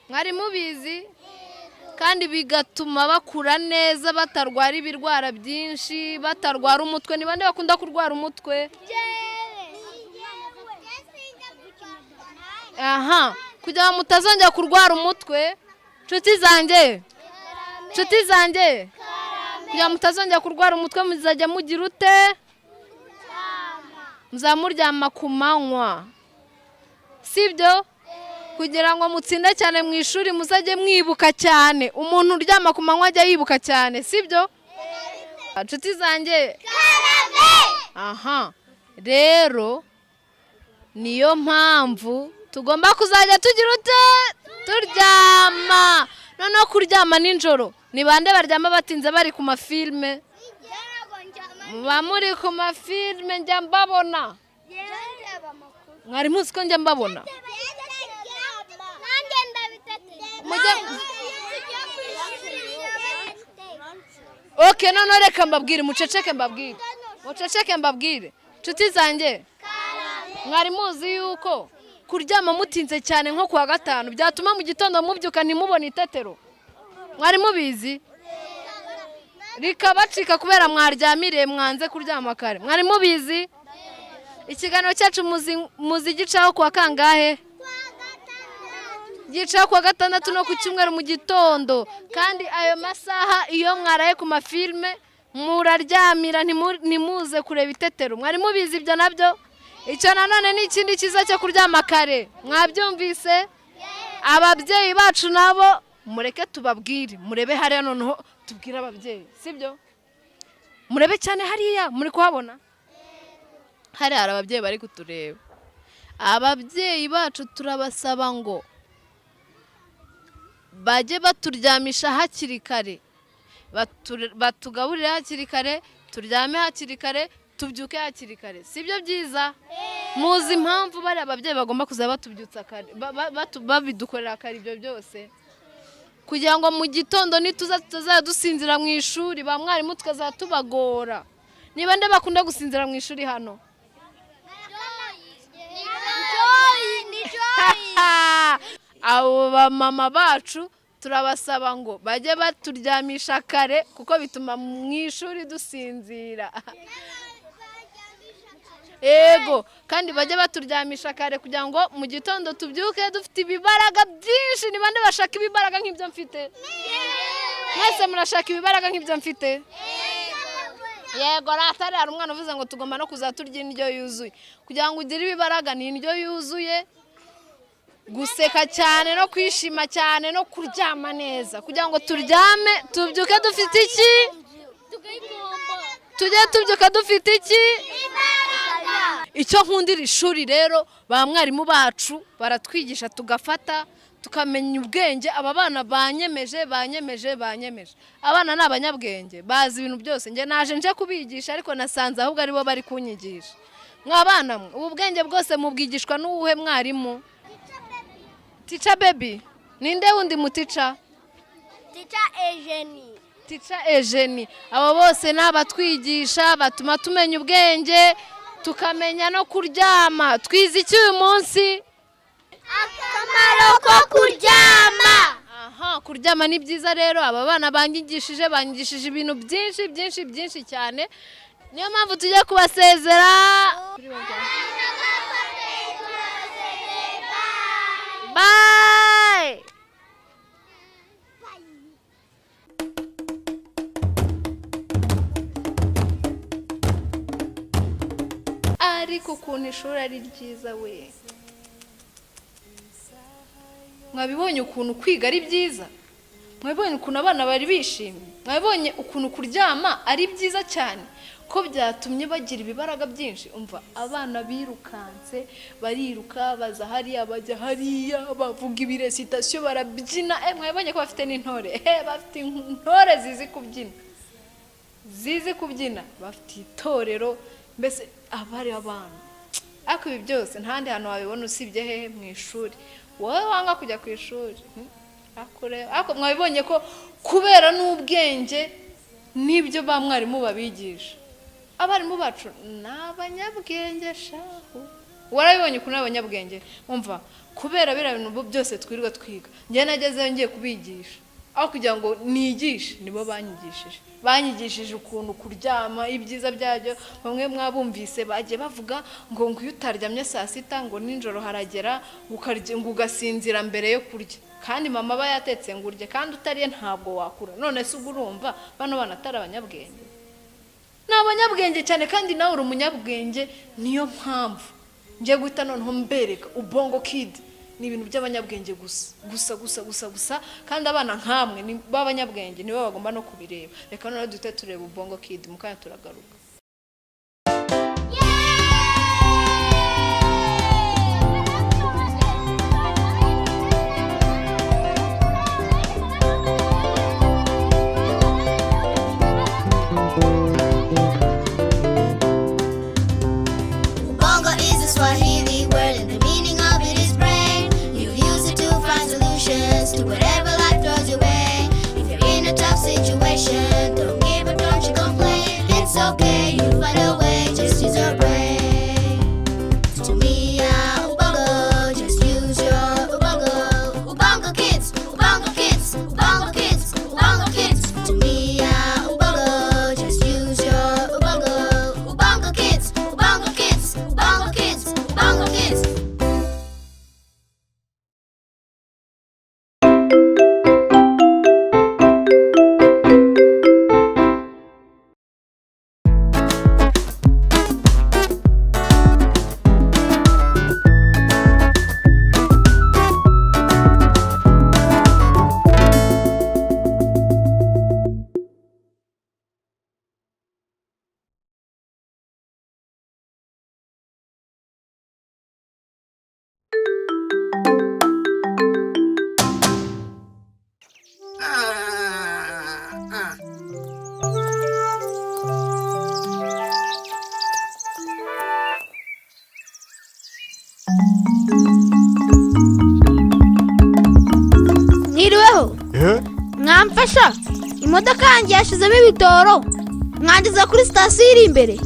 Mwari mubizi? Kandi bigatuma bakura neza, batarwara ibirwara byinshi, batarwara umutwe. Ni bande bakunda kurwara umutwe? Aha, kugira ngo mutazongera kurwara umutwe, nshuti zanjye, kugira ngo mutazongera kurwara umutwe, muzajya mugira ute? Muzamuryama ku manywa, sibyo? Kugira ngo mutsinde cyane mu ishuri, muzajye mwibuka cyane. Umuntu uryama ku manywa ajya yibuka cyane, sibyo? Inshuti zanjye, aha rero niyo mpamvu tugomba kuzajya tugira ute? Turyama. Noneho kuryama nijoro, ni bande baryama batinze bari ku mafilime? Muba muri ku mafilime, njya mbabona. Mwari muzi ko njya mbabona? Okay, noneho reka mbabwire, muceceke mbabwire, muceceke mbabwire. Inshuti zanjye, mwari muzi yuko kuryama mutinze cyane nko kuwa gatanu byatuma mu gitondo mubyuka ntimubone itetero? Mwari mubizi? Rikabacika kubera mwaryamiriye, mwanze kuryama kare. Mwari mubizi? Ikiganiro cyacu muzi gicaho kuwa kangahe? Gicaho kuwa gatandatu no ku cyumweru mu gitondo. Kandi ayo masaha iyo mwaraye ku mafilime muraryamira, ntimuze kureba itetero. Mwari mubizi ibyo nabyo? Icyo nanone ni ikindi cyiza cyo kuryama kare. Mwabyumvise? Ababyeyi bacu nabo mureke tubabwire, murebe hariya, noneho tubwire ababyeyi, sibyo? Murebe cyane hariya, muri kuhabona? Hariya hari ababyeyi bari kutureba. Ababyeyi bacu turabasaba ngo bajye baturyamisha hakiri kare, batugaburire hakiri kare, turyame hakiri kare, tubyuke hakiri kare. Sibyo byiza? Muzi impamvu bari ababyeyi bagomba kuzaba batubyutsa kare, babidukorera kare ibyo byose? Kugira ngo mu gitondo nituza tutazajya dusinzira mu ishuri, ba mwarimu tukazajya tubagora. Niba nde bakunda gusinzira mu ishuri hano? Abo bamama bacu turabasaba ngo bajye baturyamisha kare, kuko bituma mu ishuri dusinzira. Ego, kandi bajye baturyamisha kare kugira ngo mu gitondo tubyuke dufite ibibaraga byinshi. Ni bande bashaka ibibaraga nk'ibyo mfite? Mwese murashaka ibibaraga nk'ibyo mfite? Yego, ratari hari umwana uvuze ngo tugomba no kuzaturya indyo yuzuye. Kugira ngo ugire ibibaraga ni indyo yuzuye, guseka cyane no kwishima cyane no kuryama neza. Kugira ngo turyame tubyuke dufite iki? Tujye tubyuka dufite iki? Icyo nkundira ishuri rero, ba mwarimu bacu baratwigisha tugafata, tukamenya ubwenge. Aba bana banyemeje, banyemeje, banyemeje. Abana ni abanyabwenge, bazi ibintu byose. Njye naje nje kubigisha, ariko nasanze ahubwo aribo bari kunyigisha. Mwa bana mwe, ubu bwenge bwose mubwigishwa n'uwuhe mwarimu? Teacher Baby. Ninde wundi mutica? Teacher Eugenie. Teacher Eugenie. Abo bose ni abatwigisha, batuma tumenya ubwenge, tukamenya no kuryama. Twize iki uyu munsi? Akamaro ko kuryama. Aha, kuryama ni byiza rero. Aba bana banyigishije, banyigishije ibintu byinshi byinshi byinshi cyane. Niyo mpamvu tujya kubasezera. Bye. Ariko ukuntu ishuri ari ryiza we, mwabibonye ukuntu kwiga ari byiza, mwabibonye ukuntu abana bari bishimye, mwabibonye ukuntu kuryama ari byiza cyane, ko byatumye bagira ibibaraga byinshi. Umva, abana birukanse, bariruka, baza hariya, bajya hariya, bavuga ibiresitasiyo, barabyina. Mwabibonye ko bafite n'intore, bafite intore zizi kubyina, zizi kubyina, bafite itorero, mbese abari abantu. Ariko ibi byose nta handi hantu wabibona usibye hehe? Mu ishuri. Wowe wanga kujya ku ishuri, ariko mwabibonye ko kubera n'ubwenge n'ibyo ba mwarimu babigisha. Abarimu bacu ni abanyabwenge shahu. Warabibonye ukuntu ari abanyabwenge? Umva, kubera biriya bintu byose twirirwa twiga, njye nagezeyo ngiye kubigisha, aho kugira ngo nigishe nibo banyigishije. Banyigishije ukuntu kuryama, ibyiza byabyo. Bamwe mwabumvise bagiye bavuga ngo iyo utaryamye saa sita ngo nijoro haragera ngo ugasinzira mbere yo kurya, kandi mama aba yatetse ngo urye, kandi utariye ntabwo wakura. None se ubwo urumva bano bana atari abanyabwenge? Ni abanyabwenge cyane, kandi nawe uri umunyabwenge. Niyo mpamvu ngiye guhita noneho mbereka Ubongo Kid. Ni ibintu by'abanyabwenge gusa gusa gusa gusa gusa, kandi abana nkamwe ni b'abanyabwenge nibo bagomba no kubireba. Reka noneho duhite tureba Ubongo Kid, mu kanya turagaruka. Ubongo is a Swahili word and the meaning of it is brain. You use it to find solutions to whatever life throws your way. If you're in a tough situation, don't give up, don't you complain. It's okay, you find a way, just use your brain. Tumia ubongo, just use your ubongo. Ubongo kids, ubongo kids, ubongo kids, ubongo kids. Tumia ubongo, just use your ubongo. Ubongo kids, ubongo kids, ubongo kids, ubongo kids. Mwiriweho. Eh? Mwamfasha, imodoka yanjye yashizemo ibitoro, mwangiza kuri sitasiyo iri imbere.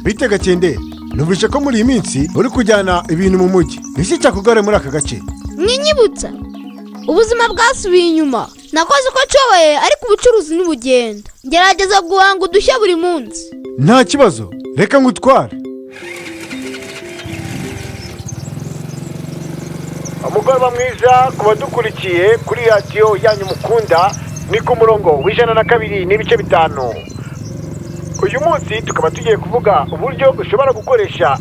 Bite Gakende, numvise ko muri iyi minsi uri kujyana ibintu mu mujyi. Niki cyakugare muri aka gace? Mwinyibutsa, ubuzima bwasubiye inyuma. Nakoze uko nshoboye, ariko ubucuruzi ntibugenda. Ngerageza guhanga udushya buri munsi. Nta kibazo, reka ngutware. Umugoroba mwiza ku badukurikiye kuri radiyo yanyu mukunda, ni ku murongo w'102.5. Uyu munsi tukaba tugiye kuvuga uburyo ushobora gukoresha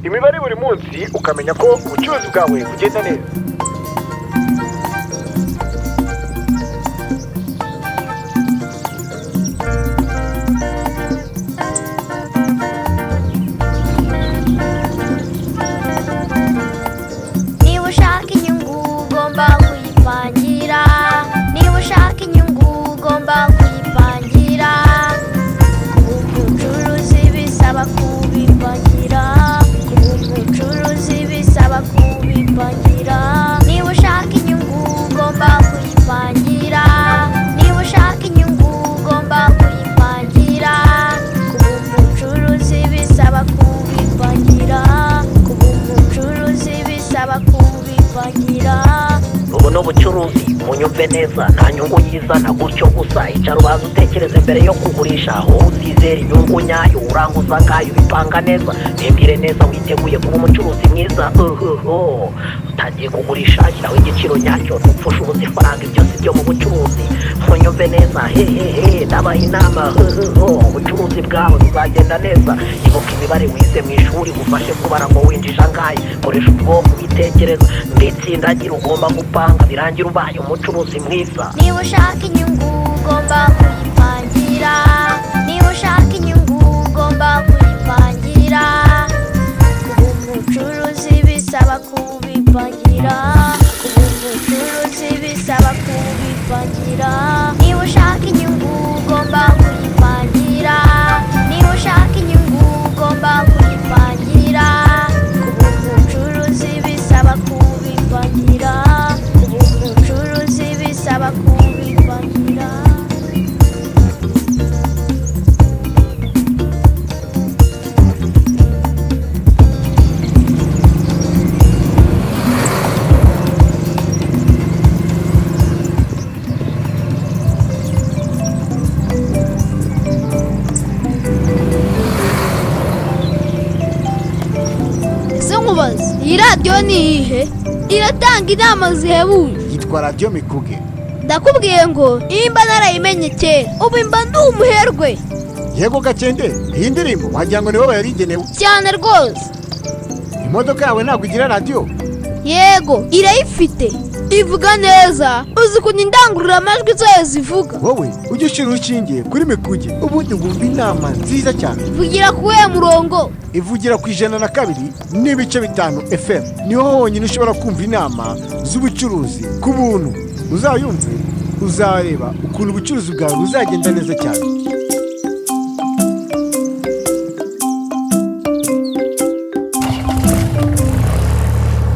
imibare buri munsi ukamenya ko ubucuruzi bwawe bugenda neza. Niba ushaka inyungu ugomba kuyipangira. Niba ushaka inyungu ugomba kuyipangira. Kuba umucuruzi bisaba kubipangira. Kuba umucuruzi bisaba kubipangira. Niba ushaka inyungu ugomba kuyipangira. Niba ushaka inyungu ugomba kuyipangira. Kuba umucuruzi bisaba kubipangira. Kuba umucuruzi bisaba kubipangira. Ubu ni ubucuruzi, munyumve neza, nta nyungu yizana gutyo gusa. Icara ubanza utekereze mbere yo kugurisha. Wowe uzizera inyungu nyayo, uranguza ngayo, ubipanga neza. Nimbwire neza, witeguye kuba umucuruzi mwiza? Uhuhu, utangiye kugurisha, shyiraho igiciro nyacyo, ntupfushe ubusa ifaranga. Ibyo si byo mu bucuruzi, munyumve neza. Hehehe, ndabaha inama. Uhuhu, ubucuruzi bwawe buzagenda neza. Ibuka imibare wize mu ishuri, ufashe kubara ngo winjije angahe. Koresha ubwonko ubitekereza, mbitsindagira. Ugomba gupanga, birangira ubaye umucuruzi mwiza. Niba ushaka inyungu ugomba kuyipangira. Niba ushaka inyungu ugomba kuyipangira. Kuba umucuruzi bisaba kubipangira. Kuba umucuruzi bisaba kubipangira. Niba ushaka inyungu ugomba kuyipangira. Niba ushaka inyungu ugomba kuyipangira. Kuba umucuruzi bisaba kubipangira. Kuba umucuruzi bisaba kubipangira. Ese nkubaze, iyi radiyo ni iyihe iratanga inama zihebuje? Yitwa Radiyo Mikuge. Ndakubwiye ngo nimba narayimenye kera, ubu mba ndi umuherwe. Yego Gakende, iyi ndirimbo wagira ngo ni wowe yarigenewe. Cyane rwose. Imodoka yawe ntabwo igira radiyo? Yego, irayifite, ivuga neza. Uzi ukuntu indangururamajwi zayo zivuga? Wowe ujye ushyira urushinge kuri mikuge, ubundi wumva inama nziza cyane. Ivugira ku wuhe murongo? Ivugira ku 102.5 FM. Niho honyine ushobora kumva inama z'ubucuruzi ku buntu. Uzayumve, uzareba ukuntu ubucuruzi bwawe buzagenda neza cyane.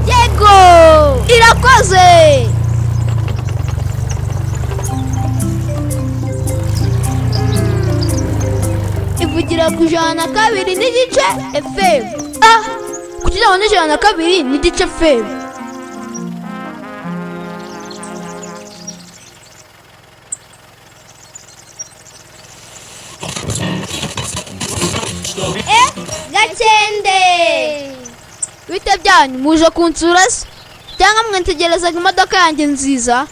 Yego, irakoze. Ivugira ku 102.5 FM. Ah, kugira ngo ni 102.5 FM. Gakende! Bite byanyu, muje kunsura se cyangwa mwentegerezaga imodoka yanjye nziza?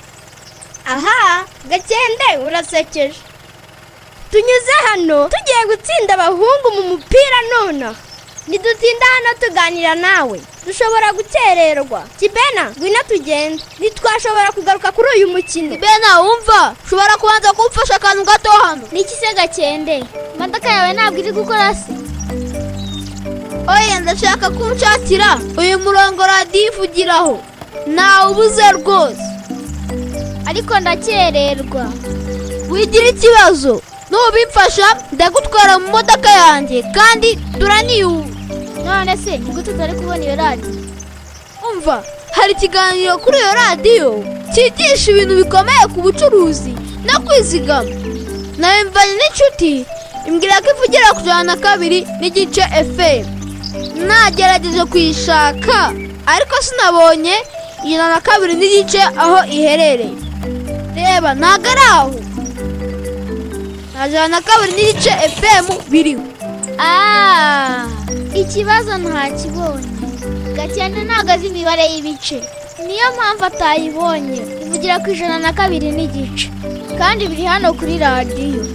Aha, Gakende, urasekeje. Tunyuze hano tugiye gutsinda abahungu mu mupira nonaha. Nidutinda hano tuganira nawe dushobora gukererwa. Kibena, ngwino tugende, ntitwashobora kugaruka kuri uyu mukino. Bena, wumva ushobora kubanza kumfasha akantu gato hano? Niki se Gakende? Imodoka yawe ntabwo iri gukora se? Oya, ndashaka kunshakira uyu murongo radiyo ivugiraho, ntawubuze rwose. Ariko ndakererwa. Wigira ikibazo, nubimfasha ndagutwara mu modoka yanjye kandi turaniyuha. None se ni gute utari kubona iyo radiyo? Umva, hari ikiganiro kuri iyo radiyo cyigisha ibintu bikomeye ku bucuruzi no kwizigama. Nabimvanye n'inshuti, imbwira ko ivugira ku 102.5 FM. Nagerageje kuyishaka ariko sinabonye 102.5 aho iherereye. Reba, ntabwo ari aho, nta 102.5 FM biriho. Ah, ikibazo ntakibonye. Gakende ntabwo azi imibare y'ibice, niyo mpamvu atayibonye. Ivugira ku 102.5 kandi biri hano kuri radiyo.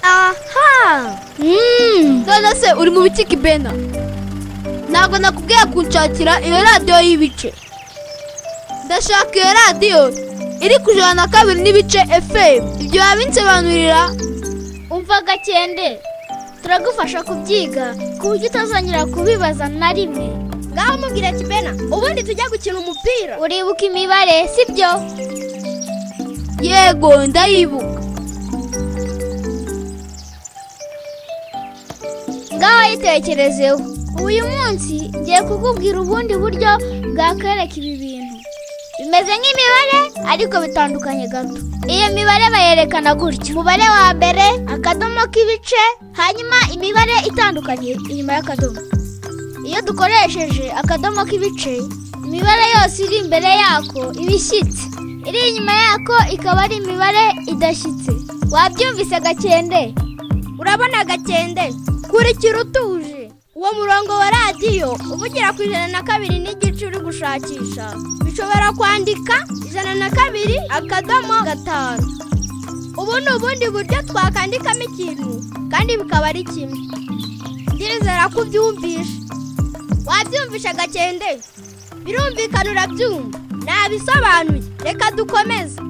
Aha. None se uri mu biki, Kibena? Ntabwo nakubwiye kunshakira iyo radiyo y'ibice. Ndashaka iyo radiyo iri ku 102.5 FM. Ibyo wabinsobanurira? Umva Gakende, turagufasha kubyiga ku buryo utazongera kubibaza na rimwe. Ngaho mubwire Kibena, ubundi tujya gukina umupira. Uribuka imibare, sibyo? Yego, ndayibuka. Ngaho yitekerezeho. Uyu munsi ngiye kukubwira ubundi buryo bwakwereka ibi bintu bimeze nk'imibare ariko bitandukanye gato. Iyo mibare bayerekana gutya: umubare wa mbere, akadomo k'ibice, hanyuma imibare itandukanye inyuma y'akadomo. Iyo dukoresheje akadomo k'ibice, imibare yose iri imbere yako iba ishyitse, iri inyuma yako ikaba ari imibare idashyitse. Wabyumvise Gakende? Urabona Gakende, kurikira utuje. Uwo murongo wa radiyo uvugira ku 102.5 uri gushakisha, bishobora kwandika 102.5. Ubu ni ubundi buryo twakandikamo ikintu kandi bikaba ari kimwe. Ndizera ko ubyumvisha. Wabyumvisha Gakende? Birumvikana, urabyumva. Nabisobanuye, reka dukomeze.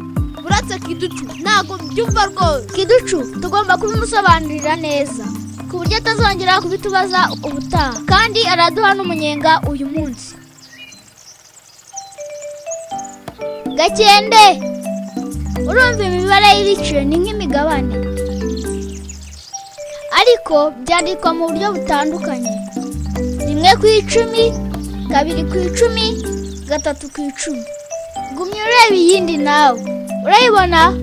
Uretse Kiducu, ntabwo mbyumva rwose. Kiducu, tugomba kubimusobanurira neza ku buryo atazongera kubitubaza ubutaha, kandi araduha n'umunyenga uyu munsi. Gakende, urumva imibare y'ibice ni nk'imigabane, ariko byandikwa mu buryo butandukanye: 1/10, 2/10, 3/10. Gumya ureba iyindi nawe urayibona.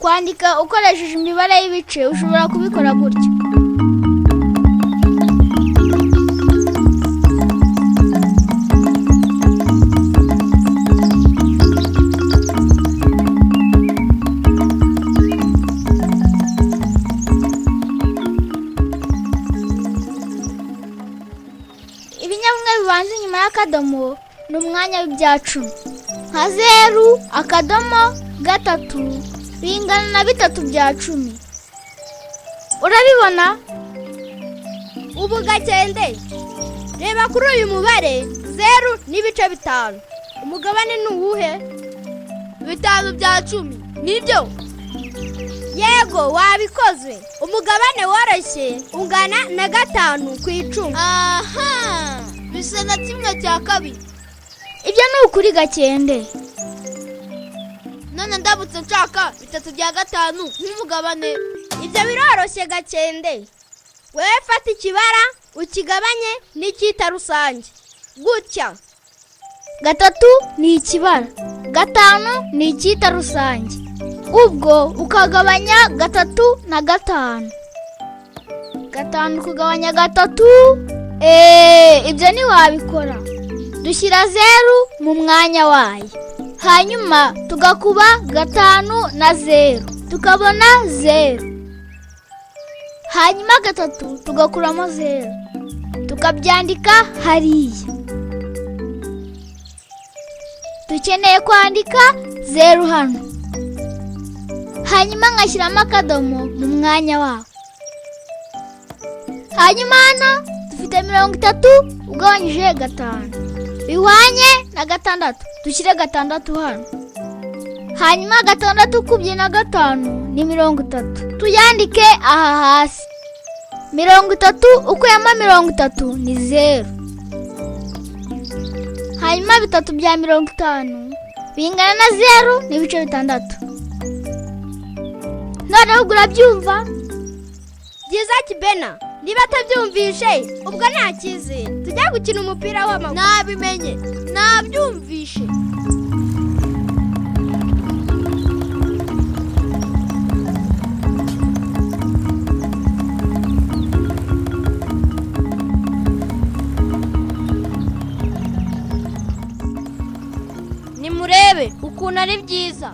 Kwandika ukoresheje imibare y'ibice ushobora kubikora gutya: Ibinyabumwe bibanza inyuma y'akadomo ni umwanya w'ibya cumi, nka 0.3 bingana na 3/10. Urabibona? Ubu Gakende, reba kuri uyu mubare 0.5, umugabane ni uwuhe? 5/10, nibyo? Yego, wabikoze. Umugabane woroshye ungana na 5/10. Aha, bisa na 1/2. Ibyo ni ukuri, Gakende. None ndabutse nshaka 3/5 nk'umugabane? Ibyo biroroshye, Gakende. Wewe fata ikibara ukigabanye n'icyita rusange gutya. 3 ni ikibara, 5 ni icyita rusange, ubwo ukagabanya 3 na 5. 5 kugabanya 3, ibyo ntiwabikora. Dushyira 0 mu mwanya wayo, hanyuma tugakuba 5 na 0 tukabona 0, hanyuma 3 tugakuramo 0 tukabyandika hariya. Dukeneye kwandika 0 hano, hanyuma ngashyiramo akadomo mu mwanya wawo. Hanyuma hano dufite 30 ugabanyije 5 bihwanye na 6, dushyire 6 hano. Hanyuma 6 ukubye na 5 ni 30, tuyandike aha hasi. 30 ukuyemo 30 ni 0. Hanyuma 3/50 bingana na 0.6. Noneho ubwo urabyumva? Byiza, Kibena. Niba atabyumvishe ubwo nta cyizere tujya gukina umupira w'amaguru. Nabimenye, nabyumvishe. Nimurebe ukuntu ari byiza.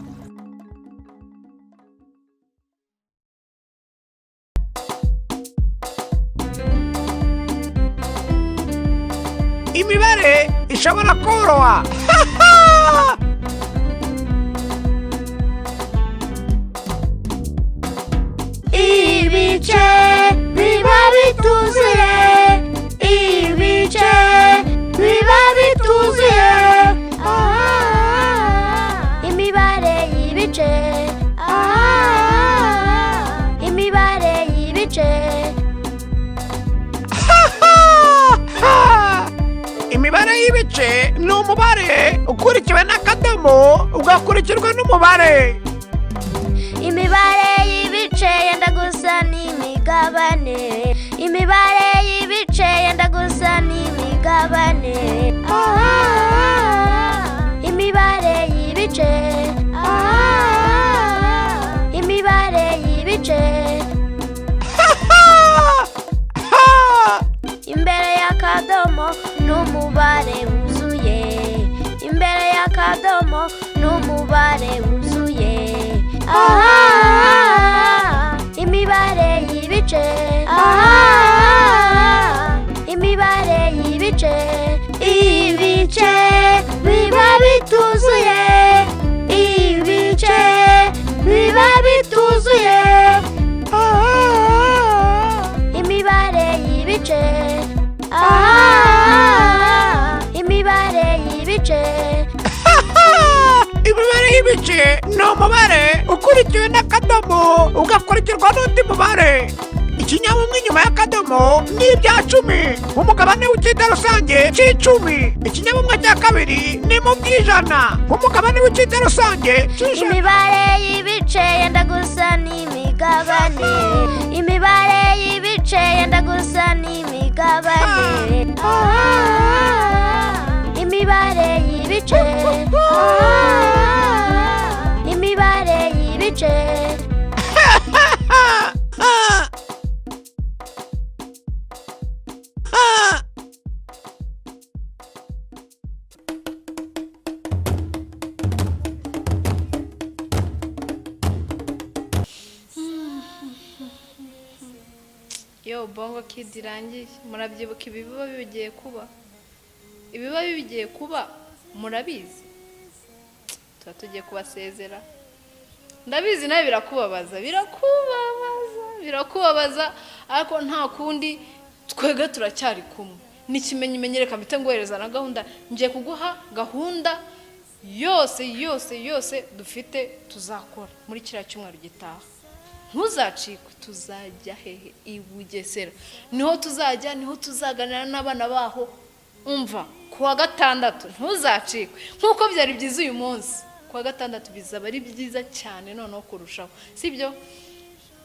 Imibare ishobora koroha. Ibice biba bituzuye, ibice biba bituzuye. Imibare y'ibice, imibare y'ibice. Imibare y'ibice ni umubare ukurikiwe n'akadomo ugakurikirwa n'umubare. Imibare y'ibice yenda gusa n'imigabane. Imibare y'ibice yenda gusa n'imigabane. Imibare y'ibice, imibare y'ibice. Imbere y'akadomo n'umubare wuzuye. Imbere y'akadomo n'umubare wuzuye. Imibare y'ibice, imibare y'ibice. Ibice biba bituzuye, ibice biba bituzuye. Imibare y'ibice, imibare y'ibice. Imibare y'ibice ni umubare ukurikiwe n'akadomo ugakurikirwa n'undi mubare. Ikinyabumwe inyuma y'akadomo ni 10 umugabane w'icyita rusange cy'10. Ikinyabumwe cya kabiri ni mu by'ijana umugabane w'icyita rusange cy'ijana. Imibare y'ibice yenda gusa n'imigabane. Imibare y'ibice yenda gusa n'imigabane. Imibare y'ibice, imibare y'ibice. Yo Bongo Kid irangiye, murabyibuka ibiba bigiye kuba? Ibiba bigiye kuba murabizi, tuba tugiye kubasezera. Ndabizi nawe birakubabaza, birakubabaza, birakubabaza, ariko nta kundi. Twebwe turacyari kumwe n'ikimenyimenyi. Reka mpite nguhereza na gahunda. Ngiye kuguha gahunda yose yose yose dufite tuzakora muri kiriya cyumweru gitaha. Ntuzacikwe. Tuzajya hehe? I Bugesera niho tuzajya, niho tuzaganira n'abana baho. Umva, ku wa gatandatu ntuzacikwe. Nk'uko byari byiza uyu munsi, ku wa gatandatu bizaba ari byiza cyane noneho kurushaho, sibyo?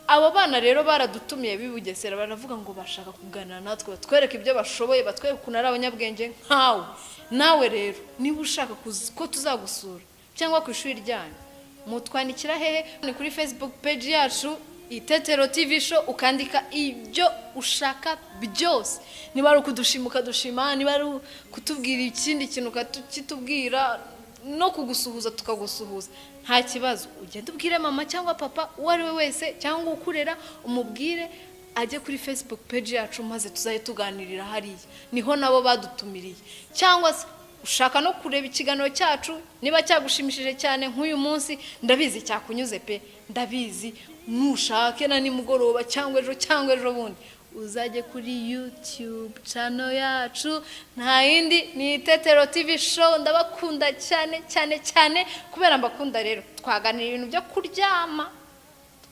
Abo bana rero baradutumiye b'i Bugesera, baravuga ngo bashaka kuganira natwe, batwereke ibyo bashoboye, batwereke ukuntu ari abanyabwenge nkawe. Nawe rero niba ushaka ko tuzagusura cyangwa ku ishuri ryanyu, mutwandikira hehe? Ni kuri Facebook page yacu, Itetero TV Show, ukandika ibyo ushaka byose. Niba ari ukudushima ukadushima, niba ari kutubwira ikindi kintu ukakitubwira, no kugusuhuza tukagusuhuza, nta kibazo. Ugende ubwire mama cyangwa papa, uwo ari we wese, cyangwa ukurera, umubwire ajye kuri Facebook page yacu, maze tuzajye tuganirira hariya. Niho nabo badutumiriye. Cyangwa se ushaka no kureba ikiganiro cyacu, niba cyagushimishije cyane nk'uyu munsi, ndabizi cyakunyuze pe, ndabizi. Nushake na nimugoroba cyangwa ejo cyangwa ejo bundi, uzajye kuri YouTube channel yacu, nta yindi ni Itetero TV Show. Ndabakunda cyane cyane cyane. Kubera mbakunda rero, twaganira ibintu byo kuryama,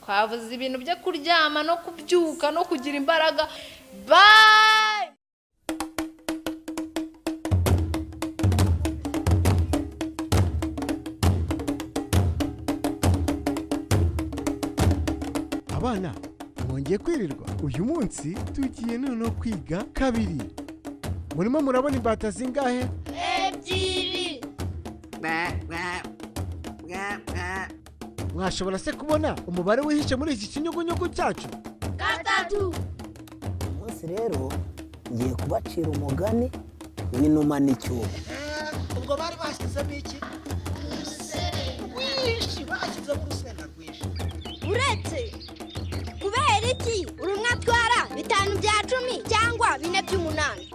twavuze ibintu byo kuryama no kubyuka no kugira imbaraga. Bye. Abana, mwongeye kwirirwa. Uyu munsi tugiye noneho kwiga kabiri. Murimo murabona imbata zingahe? Ebyiri. Mwashobora se kubona umubare wihishe muri iki kinyugunyugu cyacu? 3. Umunsi rero ngiye kubacira umugani w'inuma n'icyuma. Ubwo bari bashyizemo iki rwinshi? Bashyizemo urusenda rwinshi. Uretse kubera iki urumwe atwara 5 bya 10 cyangwa 4 by'umunani?